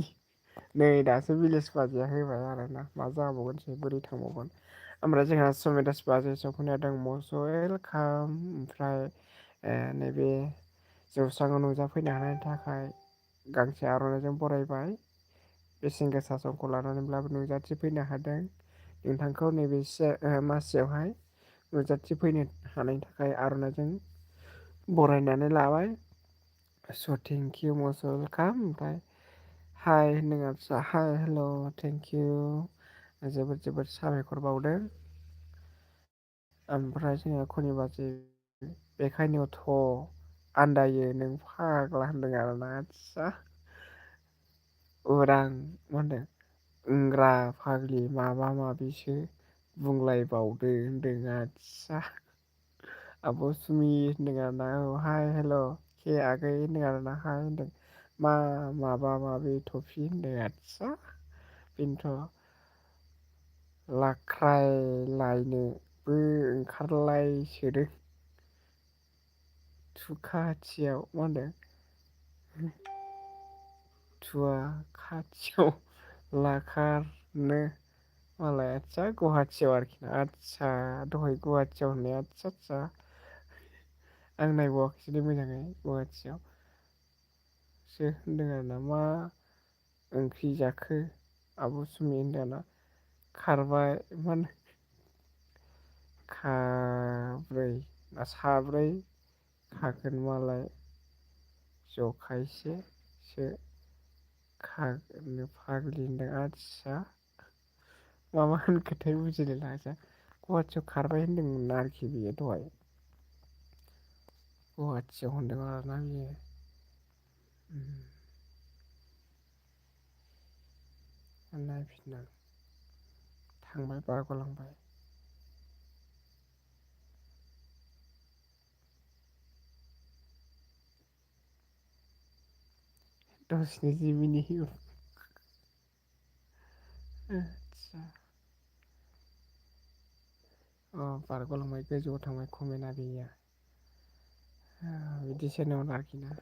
नै दासो भिलेज बादिया होबाय आरोना मा जाबावगोनसै बोरै थांबावगोन ओमफ्राय जोंहा समेदास बाजै सफैना दं मस्ट वेलकाम ओमफ्राय नैबे जौस्राङाव नुजाफैनो हानायनि थाखाय गांसे आर'नाइजों बरायबाय बेसेन गोसा समखौ लानानैब्लाबो नुजाथिफैनो हादों नोंथांखौ नैबे मासियावहाय नुजाथिफैनो हानायनि थाखाय आर'नाइजों बरायनानै लाबाय स' थेंकिउ मस्ट वेलकाम ओमफ्राय हाय होनदों आदसा हाय हेल' थेंकिउ जोबोद जोबोद साबायखर बावदों ओमफ्राय जोङो खनि बाजै बेखायनोथ' आन्दायो नों फाग्ला होनदों आरोना आदसा उरां मा होनदों इंग्रा फाग्लि माबा माबिसो बुंलायबावदो होनदों आदसा आब' सुमि होनदों आरोना औ हाय हेल' के आगै होनदों आरोना हाय होनदों माबा माबि टफि होनदों आदसा बेनोथ' लाख्रायलायनोबो ओंखारलायसोदों थुखाथियाव मा होनदों थुवा खाथियाव लाखारनो मालाय आदसा गुवाहाटियाव आरोखि ना आदसा दहाय गुवाहाटियाव होननाया आदसा आं नायबावाखैसैलै मोजाङै गुवाहाटियाव सो होनदों आरोना मा ओंख्रि जाखो आब' सुमि होनदों आरोना खारबाय मा होनो खाब्रै ना साब्रै खागोन मालाय जखायसेसो खागोननो फाग्लि होनदों आदसा माबा होनखोथाय बुजिलाय लाङासै गुवाहाटियाव खारबाय होनदोंमोन आरोखि बेयो दहाय गुवाहाटियाव होनदों आरोना बियो नायफिन आं थांबाय बारग'लांबाय दसेनो जि मिनिट आदसा अ बारग'लांबाय गोजौआव थांबाय कमेना गैया बिदिसो होनोमोन आरोखि ना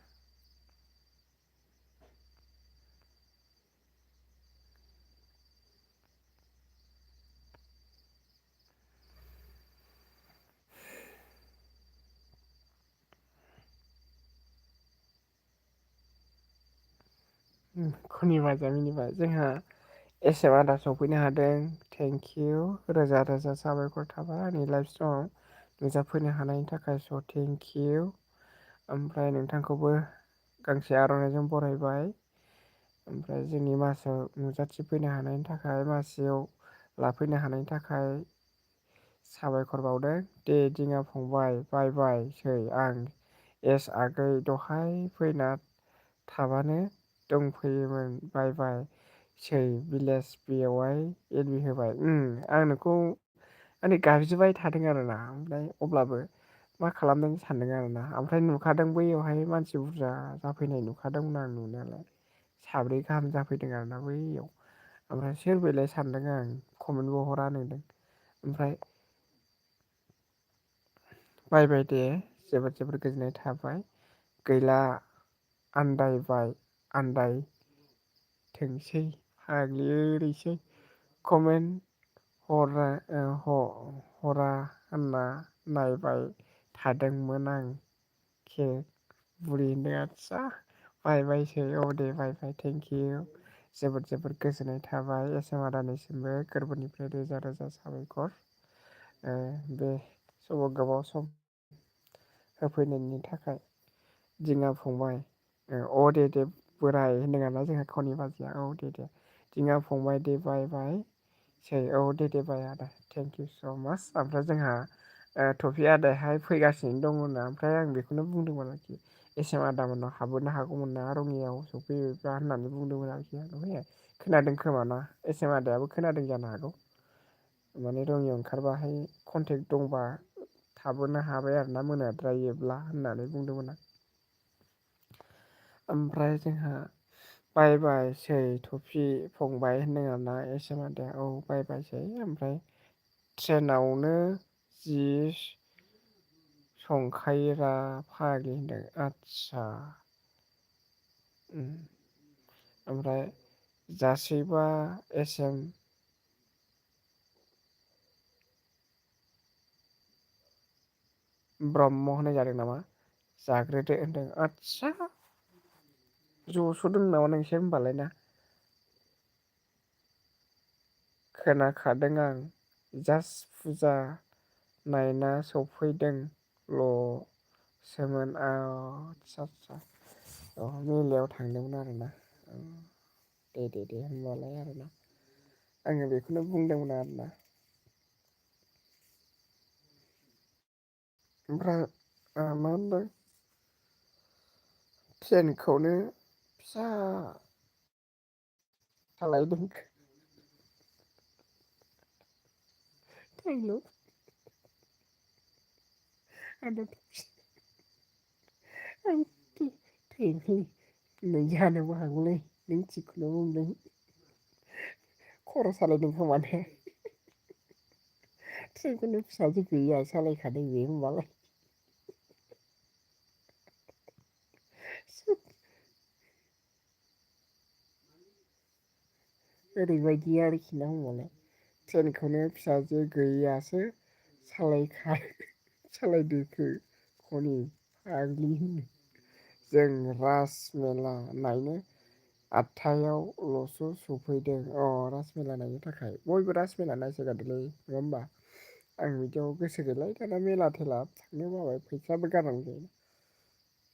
खनिबाजा मिनिबाय जोंहा एसेम आदा सफैनो हादों। थेंक इउ रोजा रोजा साबायखर थाबाय आंनि लाइफ स्टाइलाव नुजाफैनो हानायनि थाखाय स' थेंक इउ। ओमफ्राय नोंथांखौबो गांसे आर'नाइजों बरायबाय। ओमफ्राय जोंनि मासाव नुजाथिफैनो हानायनि थाखाय मासियाव लाफैनो हानायनि थाखाय साबायखर बावदों। दे दिङा फंबाय बाय बायसै आं आगै दहाय फैना थाबानो दंफैयोमोन बाय बाय सै भिलेज बेवाय एडमि होबाय। आं नोंखौ माने गाबज्रिबाय थादों आरोना ओमफ्राय अब्लाबो मा खालामदों सानदों आरोना ओमफ्राय नुखादों बैयावहाय मानसि बुरजा जाफैनाय नुखादोंमोन आं नुनायालाय। साब्रै गाहाम जाफैदों आरोना बैयाव ओमफ्राय सोर बेलाय सानदों आं कमेन्टबो हरा नुदों ओमफ्राय बायबाय दे जोबोद जोबोद गोजोननाय थाबाय। गैला आन्दायबाय आन्दायथोंसै फाग्लि ओरैसै कमेन्ट हरा होनना नायबाय थादोंमोन आं बुरि होनदों आदसा बाय बायसै औ दे बाय बाय थेंक इउ जोबोद जोबोद गोजोननाय थाबाय एसेम आदानिसिमबो गोरबोनिफ्राय रोजा रोजा साबायखर। बे समाव गोबाव सम होफैनायनि थाखाय दिङा फंबाय अ दे बोराय होनदों आरोना जोंहा खनि बाजैया औ दे दिङा फंबाय दे बाय बाय सै औ दे बाय आदा थेंक इउ स' माच। ओमफ्राय जोंहा टफि आदायाहाय फैगासिनो दङ ना ओमफ्राय आं बेखौनो बुंदोंमोन आरोखि एसेम आदामोनाव हाबबोनो हागौमोन ना रङियाव सफैयोब्ला होननानै बुंदोंमोन आरोखि आं खोनादों खोमा ना एसेम आदायाबो खोनादों जानो हागौ माने रङियाव ओंखारबाहाय कन्टेक्ट दंबा थाबोनो हाबाय आरोना मोनाद्रायोब्ला होननानै बुंदोंमोन आं। ओमफ्राय जोंहा बाय बायसै टफि फंबाय होनदों आरोना एसेम आदाया औ बाय बायसै ओमफ्राय ट्रेनावनो जि संखायोरा फाग्लि होनदों आदसा ओमफ्राय जासैबा एसेम ब्रह्म होननाय जादों नामा जाग्रोदो होनदों आदसा ज'स दं नामा नोंसोर होनबालाय ना खोनाखादों आं जास्ट फुजा नायना सफैदोंल' सोमोन आदसा मेलायाव थांदोंमोन आरोना दे होनबालाय आरोना आङो बेखौनो बुंदोंमोन आरोना। ओमफ्राय मा होनदों ट्रेनखौनो फिसा सालायदों थैल' नै जानोबो हागौलै नों थिगखौनो बुंदों खर' सालायदों खोमाने ट्रेनखौनो फिसाजो गैया सालायखादों बे होनबालाय ओरैबायदि आरोखि ना होनबालाय ट्रेनखौनो फिसाजो गैयियासो सालायदोखो खनि फाग्लि होनो जों राजमेला नायनो 8थायावल'सो सफैदों राजमेला नायनो थाखाय बयबो राजमेला नायसोगारदोंलै नङा होमबा आं बिदियाव गोसो गैलाय दाना मेला थेला थांनो बाबाय फैसाबो गारनांगौ जायो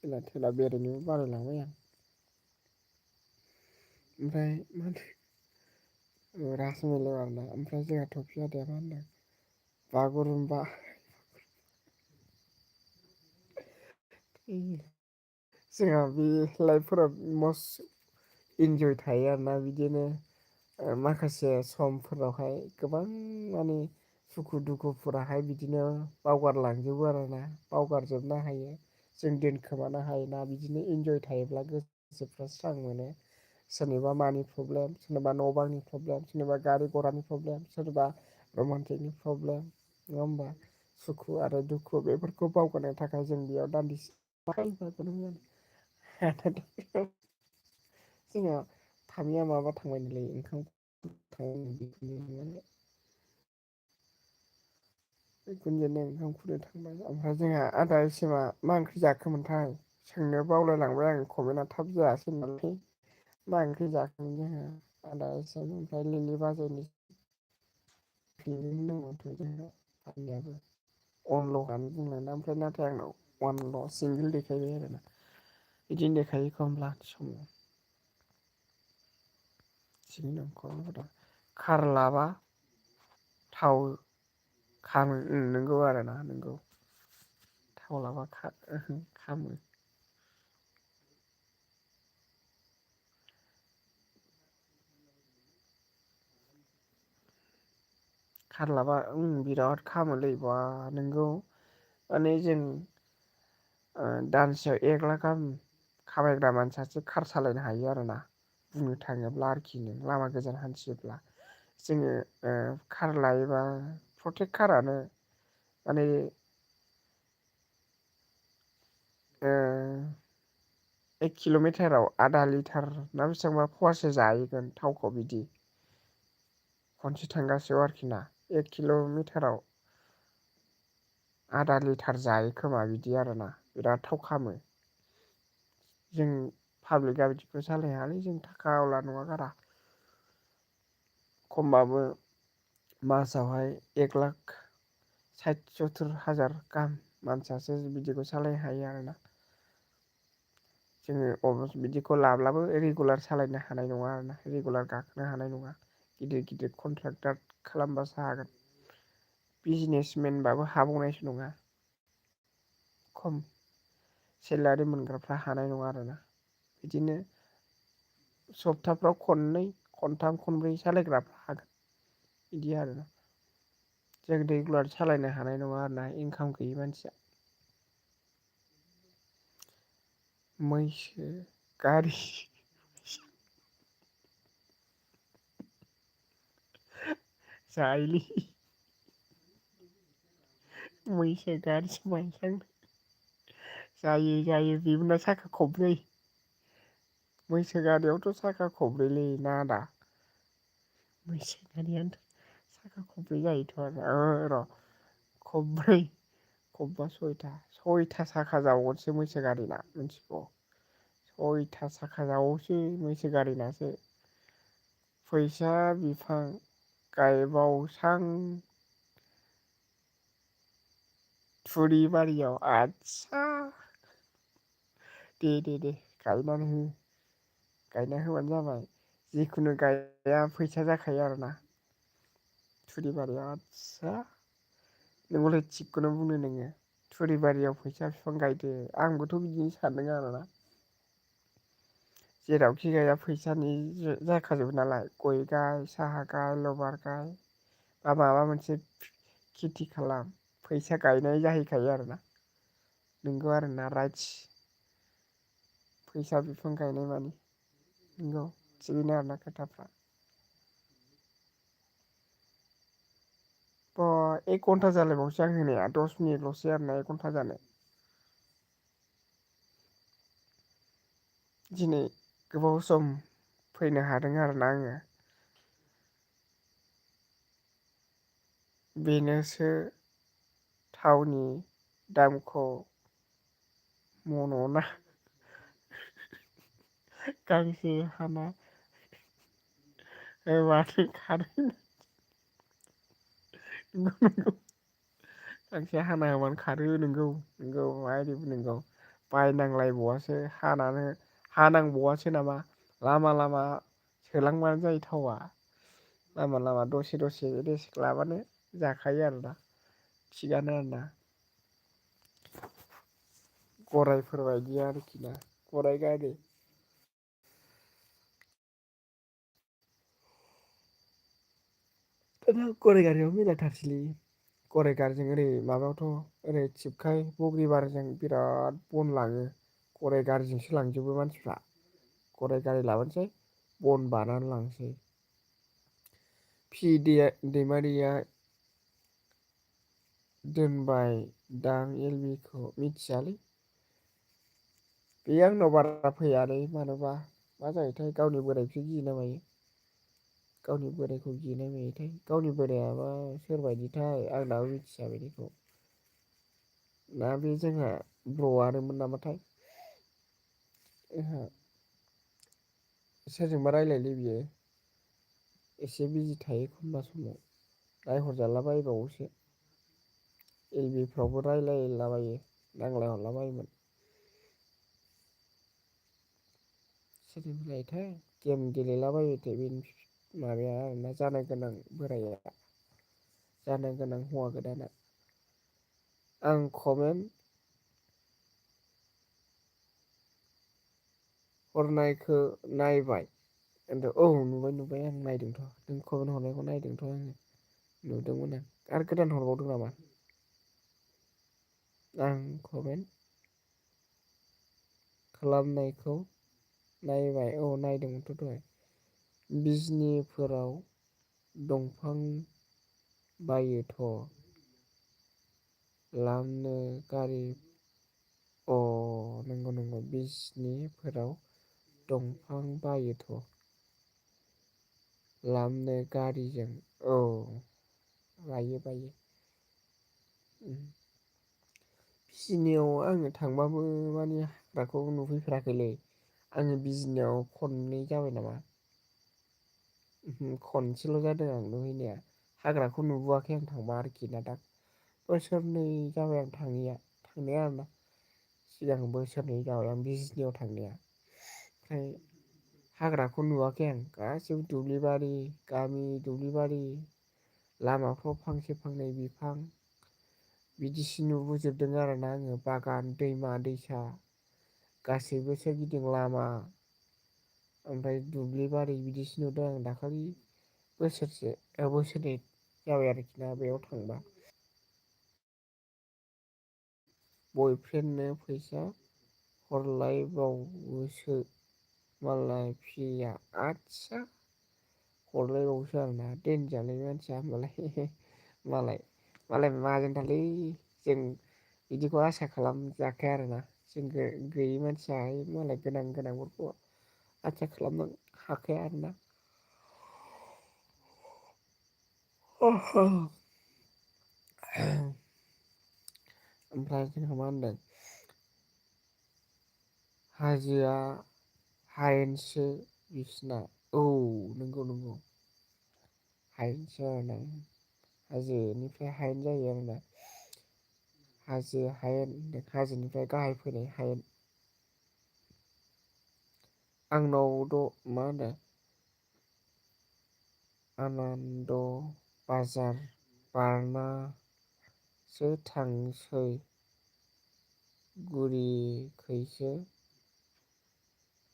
मेला थेला बेरायनोबो बालायलांबाय आं ओमफ्राय मा होनो राजमेलायाव आरोना ओमफ्राय जोंहा टफि आदाया मा होनदों बागुरुम्बा जोंहा बे लाइफफोराव मस्ट इन्जय थायो आरोना बिदिनो माखासे समफोरावहाय गोबां माने सुखु दुखुफोराहाय बिदिनो बावगारलांजोबो आरोना बावगारजोबनो हायो जों दोनखोमानो हायोना बिदिनो इन्जय थायोब्ला गोसोफ्रा स्रां मोनो सोरनिबा मानि प्रब्लेम सोरनिबा न' बांनि प्रब्लेम सोरनिबा गारि घरानि प्रब्लेम सोरबा रमान्टिकनि प्रब्लेम नङा होमबा सुखु आरो दुखु बेफोरखौ बावगारनो थाखाय जों बेयाव दान्दिसे जोंहा फामिया माबा थांबाय ओंखाम गुनजोननो ओंखाम खुरनो थांबाय ओमफ्राय जोंहा आदा इसिमा मा ओंख्रि जाखोमोनथाय सोंनो बावलायलांबाय आं कमेन्टआ थाब जायासै नालाय मा ओंख्रि जाखोन जोङो आदा एसोम ओमफ्राय लिलि बाजैनि फिलिम दङथ' जोंहा फानियाबो अनल' होननानै बुंलायना ओमफ्राय नाथाय आंनाव अनल' सिंगोल देखायबाय आरोना बिदिनो देखायो एखमब्ला समाव थिगैनो दं खारलाबा थाव खामो नोंगौ आरोना नोंगौ थाव लाबा खामो खारलाबा बिराद खामोलै बा नोंगौ माने जों दानसेयाव 1 लाख गाहाम खामायग्रा मानसियासो खार सालायनो हायो आरोना बुंनो थाङोब्ला आरोखि नों लामा गोजान हान्थियोब्ला जोङो खार लायोबा प्रटेक खारानो माने 1 किल'मिटाराव आधा लिटार ना बेसेबांबा फवासे जाहैगोन थावखौ बिदि खनसे थांगासेयाव आरोखि ना 1 किल'मिटाराव आधा लिटार जायो खोमा बिदि आरोना बिराद थाव खामो जों पाब्लिकआ बिदिखौ सालायनो हायालै जों थाखा आवला नङा गारा खमबाबो मासावहाय 1,60,70,000 गाहाम मानसियासो बिदिखौ सालायनो हायो आरोना जोङो बिदिखौ लाब्लाबो रेगुलार सालायनो हानाय नङा आरोना रेगुलार गाखोनो हानाय नङा गिदिर गिदिर कन्ट्रेक्टार खालामबासो हागोन बिजनेसमेनबाबो हाबावनायसो नङा खम सेलारि मोनग्राफ्रा हानाय नङा आरोना बिदिनो सप्ताफ्राव खननै खनथाम खनब्रै सालायग्राफ्रा हागोन बिदि आरोना जों रेगुलार सालायनो हानाय नङा आरोना इनकाम गैयि मानसिया मैसो गारि जायोलै मैसो गारिसो जायो बेबो साखा खबनै मैसो गारियावथ' साखा खब्रैलै ना आदा मैसो गारियानोथ' साखा खब्रै जायोथ' आरो र' खब्रै खबबा सयथा साखा जाबावगोनसो मैसो गारिना मिथिगौ 6था साखा जाबावोसो मैसो गारिनासो फैसा बिफां गायबावसां थुरिबारियाव आदसा दे गायनानै हो गायना होबानो जाबाय जिखुनु गायनाया फैसा जाखायो आरोना थुरिबारियाव आदसा नोंगौलै थिगखौनो बुंदों नोङो थुरिबारियाव फैसा बिफां गायदो आंबोथ' बिदिनो सानदों आरोना जेरावखि गाया फैसानि जाखाजोबो नालाय गय गाय साहा गाय लबार गाय बा माबा मोनसे खेथि खालाम फैसा गायनाय जाहैखायो आरोना नोंगौ आरोना राइटस फैसा बिफां गायनाय मानि नंगौ थिगैनो आरोना खोथाफ्रा बा 1 घन्टा जालायबावसो आं होनाया 10 मिनिटल'सै आरोना 1 घन्टा जानो दिनै गोबाव सम फैनो हादों आरोना आङो बेनोसो थावनि दामखौ मन'ना गांसे हाना माथो खारो नंगौ गांसे हाना होबानो खारो नोंगौ नोंगौ बायनांलायबावासो हानांबावासो नामा लामा लामा सोलांबानो जायो थावआ लामा लामा दसे रेस्ट लाबानो जाखायो आरोना थिगानो आरोना गरायफोरबायदि आरोखि ना गराय गारि गराय गारियाव मिलायथारसैलै गराय गारिजों ओरै माबायावथ' ओरै थिबखाय बग्रिबारिजों बिराद बन लाङो गराय गारिजोंसो लांजोबो मानसिफ्रा गराय गारि लाबानोसै बन बानानै लांसै दैमारिया दोनबाय दां एलमिखौ मिथियालै बे आंनाव बारा फैयालै मानोबा मा जायोथाय गावनि बोरायखौसो गियो ना मायो गावनि बोरायखौ गियोना मायोथाय गावनि बोरायाबा सोरबायदिथाय आंनाबो मिथिया बिदिखौ ना बे जोंहा ब्रआनोमोन नामाथाय सोरजोंबा रायलायलै बियो एसे बिजि थायो एखमबा समाव रायहरजालाबायबावोसो एलबि फ्रावबो रायलायलाबायो नांलायहरलाबायोमोन। सोरजों गेम गेलेलाबायो बेनि माबाया आरोना जानो गोनां बोराया जानो गोनां हौवा गोदाना आं कमेन्ट हरनायखौ नायबाय औ नुबाय आं नायदोंथ' नों कमेन्ट हरनायखौ नायदोंथ' आङो नुदोंमोन आं आरो गोदान हरबावदों नामा आं कमेन्ट खालामनायखौ नायबाय औ नायदोंमोनथ' दहाय बिजनिफोराव दंफां बायोथ' लामनो गारि अ नंगौ बिजनिफोराव दंफां बायोथ' लामनो गारिजों औ बायो बिजिनियाव आङो थांबाबो माने हाग्राखौ नुफैफेराखैलै आङो बिजिनियाव खननै जाबाय नामा खनसेल' जादों आं नुहैनाया हाग्राखौ नुबोआखै आं थांबा आरोखि ना दा बोसोरनै जाबाय आं थांनाया आरोना सिगां बोसोरनै जाबाय आं बिजिनियाव थांनाया ओमफ्राय हाग्राखौ नुवाखै आं गासिबो दुब्लिबारि गामि दुब्लिबारि लामाफ्राव फांसे फांनै बिफां बिदिसो नुबोजोबदों आरोना आङो बागान दैमा दैसा गासैबो सोरगिदिं लामा ओमफ्राय दुब्लि बारि बिदिसो नुदों आं दाखालि बोसोरनै जाबाय आरोखि ना बेयाव थांबा बयफ्रेन्डनो फैसा हरलायबावोसो मालाय फिया आदसा हरलायबावोसो आरोना देनजारलै मानसिया होमबालाय मालाय माहाजोनथारलै जों बिदिखौ आसा खालामजाखाया आरोना जों गैयि मानसियाहाय मालाय गोनांफोरखौ आसा खालामनो हाखाया आरोना ओमफ्राय जोंहा मा होनदों हाजोआ हायेनसो बिसिना औ नंगौ हायेनसो आरोना हाजोनिफ्राय हायेन जायो आरोना हाजो हायेन हाजोनिफ्राय गाहाय फैनाय हायेन आंनावथ' मा होनो आनन्द बाजार बारनासो थांसै गुरिखैसो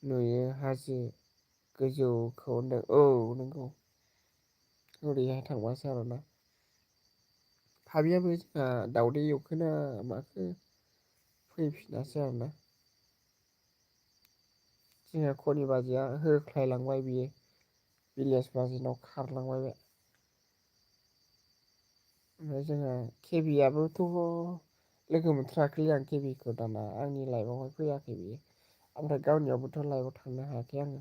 नुयो हाजो गोजौखौ होनदों औ नंगौ ओरैहाय थांबासो आरोना फाबियाबो जोंहा दावदै एवखोना माखो फैफिनासै आरोना जोंहा खनि बाजैया होख्लायलांबाय बियो बिलेज बाजिनाव खारलांबाय बे ओमफ्राय जोंहा केबिआबोथ' लोगो मोनथाराखैलै आं केबिखौ दाना आंनि लाइफआवहाय फैयाखै बियो ओमफ्राय गावनियावबोथ' लाइफआव थांनो हायाखै आङो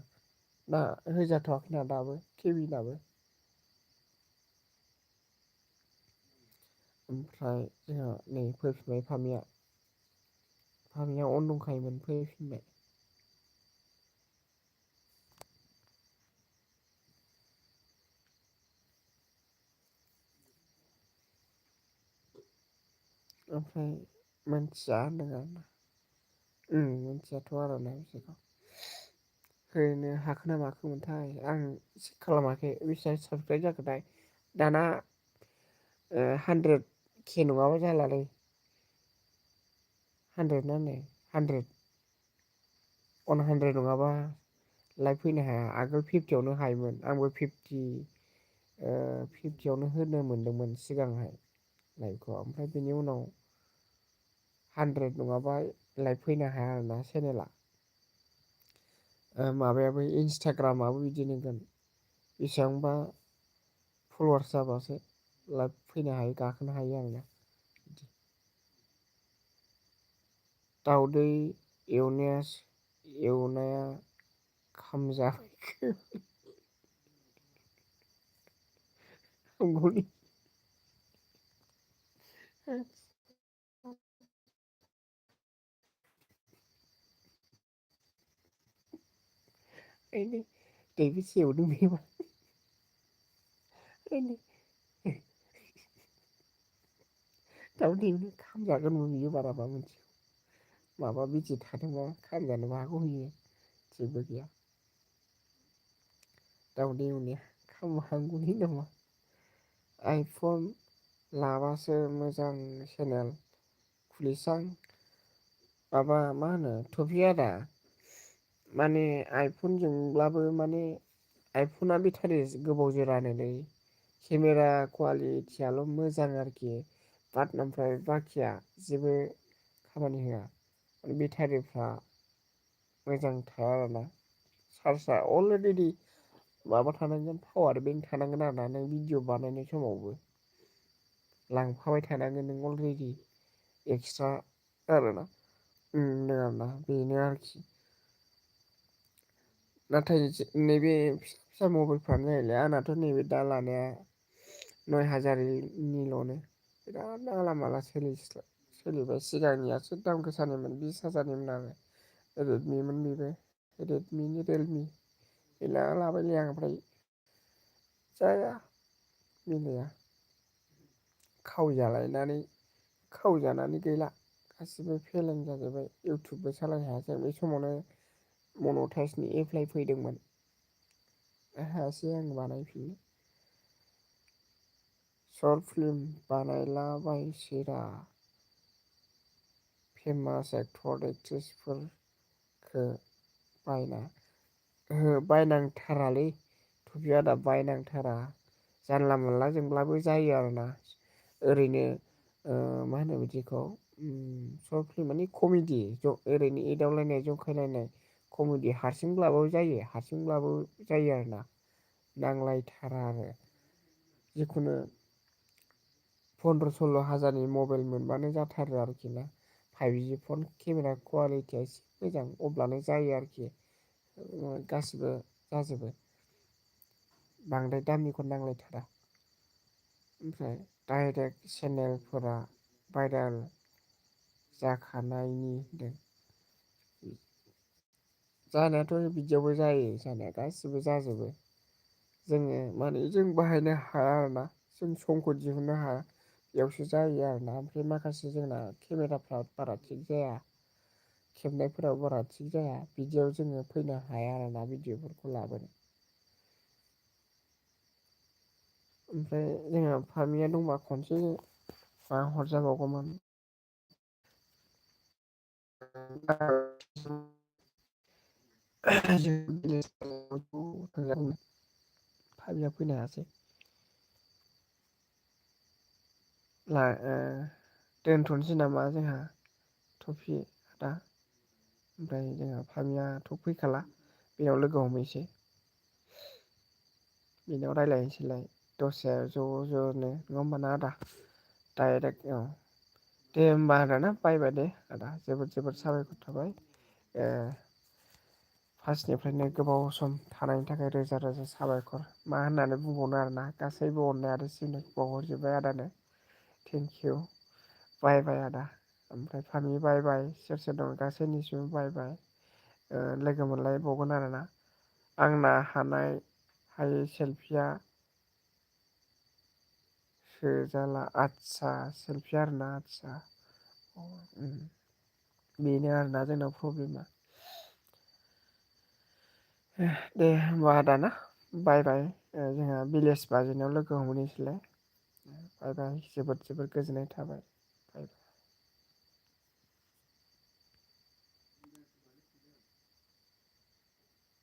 ना होजाथ'वाखैना दाबो केबिनाबो ओमफ्राय जोंहा नै फैफिनबाय फामिया अन दंखायोमोन फैफिनबाय ओमफ्राय मोनथिया होनदों आरोना मिथियाथ' आरोना बिसोरखौ ओरैनो हाखोना माखोमोनथाय आं चेक खालामाखै बेसेबां साबसक्राइब जाखोथाय दाना 100K नङाबा जालालै 100 ना नो 100 100 नङाबा लाइभ फैनो हाया आगोल 50आवनो हायोमोन आंबो 50आवनो होनो मोनदोंमोन सिगांहाय लाइभखौ ओमफ्राय बेनि उनाव 100 नङाबा लाइभ फैनो हाया आरोना चेनेला माबायाबो इन्सटाग्रामाबो बिदि होगोन बेसेबांबा फल'वार्स जाबासो लाइभ फैनो हायो गाखोनो हायो आरोना बिदि दाउदै एवनाया खामजाबाय दैबो सेवदों बेबा दाउदैनो खामजागोनबो बियो बाराबा मोनथिगौ माबा बिदि थादोंबा खामजानोबो हागौ बियो जेबो गैया दाउदै एवनाया खामनो हागौलै नामा आइफन लाबासो मोजां चेनेल खुलिसां माबा मा होनो टफि आदा माने आइफनजोंब्लाबो माने आइफना बेटारि गोबाव जोरानोलै केमेरा कुवालिटियाल' मोजां आरोखि बाट ओमफ्राय बाखिया जेबो खामानि होआ बेटारिफ्रा मोजां थाया आरोना चार्जआ अलरेडि माबा थानांगोन पावार बेंक थानांगोन आरोना नों भिडिअ बानायनाय समावबो लांफाबाय थानांगोन नों अलरेडि एक्सट्रा आरोना आरोना बेनो आरोखि नाथाय नैबे फिसा फिसा मबाइलफ्रानो जाहैलाय आंनाथ' नैबे दा लानाया 9,000निल'नो बिराद नाला माला सोलिबाय सिगांनियासो दाम गोसानिमोन 20,000निमोन आरो रेडमिमोन बेबो रेडमिनि रियेलमि गैला लाबायलै आं ओमफ्राय जाया मिलाया खावजानानै गैला गासिबो फेलें जाजोब्बाय इउटुबबो सालायनो हायासै बै समावनो मन'टाइसनि एप्लाइ फैदोंमोन हायासै आं बानायफिननो सर्ट फिल्म बानायलाबायसैरा फेमास एक्टर एक्ट्रिसफोरखौ बायना बायनांथारालै टफि आदा बायनांथारा जानला मोनलाजोंब्लाबो जायो आरोना ओरैनो मा होनो बिदिखौ सर्ट फिल्म माने कमेडि ओरैनो एदावलायनाय जंखायलायनाय कमेडि हारसिंब्लाबो जायो आरोना नांलायथारा आरो जिखुनु 15-16 हाजारनि मबाइल मोनबानो जाथारो आरोखि ना 5G फन केमेरा कुवालिटिया एसे मोजां अब्लानो जायो आरोखि गासिबो जाजोबो बांद्राय दामिखौ नांलायथारा ओमफ्राय डाइरेक्ट चेनेलफोरा भाइरेल जाखानायनि जानायाथ' बिदियावबो जायो जानाया गासिबो जाजोबो जोङो माने जों बाहायनो हाया आरोना जों समखौ दिहुननो हाया बेयावसो जायो आरोना ओमफ्राय माखासे जोंना केमेराफ्रा बारा थिग जाया खेबनायफोराव बारा थिग जाया बिदियाव जोङो फैनो हाया आरोना भिडिअफोरखौ लाबोनो ओमफ्राय जोंहा फामिया दंबा खनसे हरजाबावगौमोन फाबिया फैनो हायासै दोनथ'नोसै नामा जोंहा टफि आदा ओमफ्राय जोंहा फामियाथ' फैखाला बेयाव लोगो हमहैसै बेनाव रायज्लायनोसैलाय दसे ज'-ज'नो नङा होमबा ना आदा डाइरेक्ट औ दे होमबा आदा ना बाय दे आदा जोबोद साबायखर थाबाय फार्स्टनिफ्रायनो गोबाव सम थानायनि थाखाय रोजा रोजा साबायखर मा होननानै बुंबावनो आरोना गासैबो अननाय आरो सिबिनायखौ बावहरजोब्बाय आदानो थेंकिउ बाय आदा ओमफ्राय फामि बाय सोर सोर दं गासैनिसिमबो बाय लोगो मोनलायबावगोन आरोना आंना हायै सेलफिया सोजाला आदसा सेलफि आरोना आदसा बेनो आरोना जोंनाव प्रब्लेमा दे होमबा आदा ना बाय जोंहा भिलेज बाजिनाव लोगो हमहैनोसैलाय बाय जोबोद गोजोननाय थाबाय बाय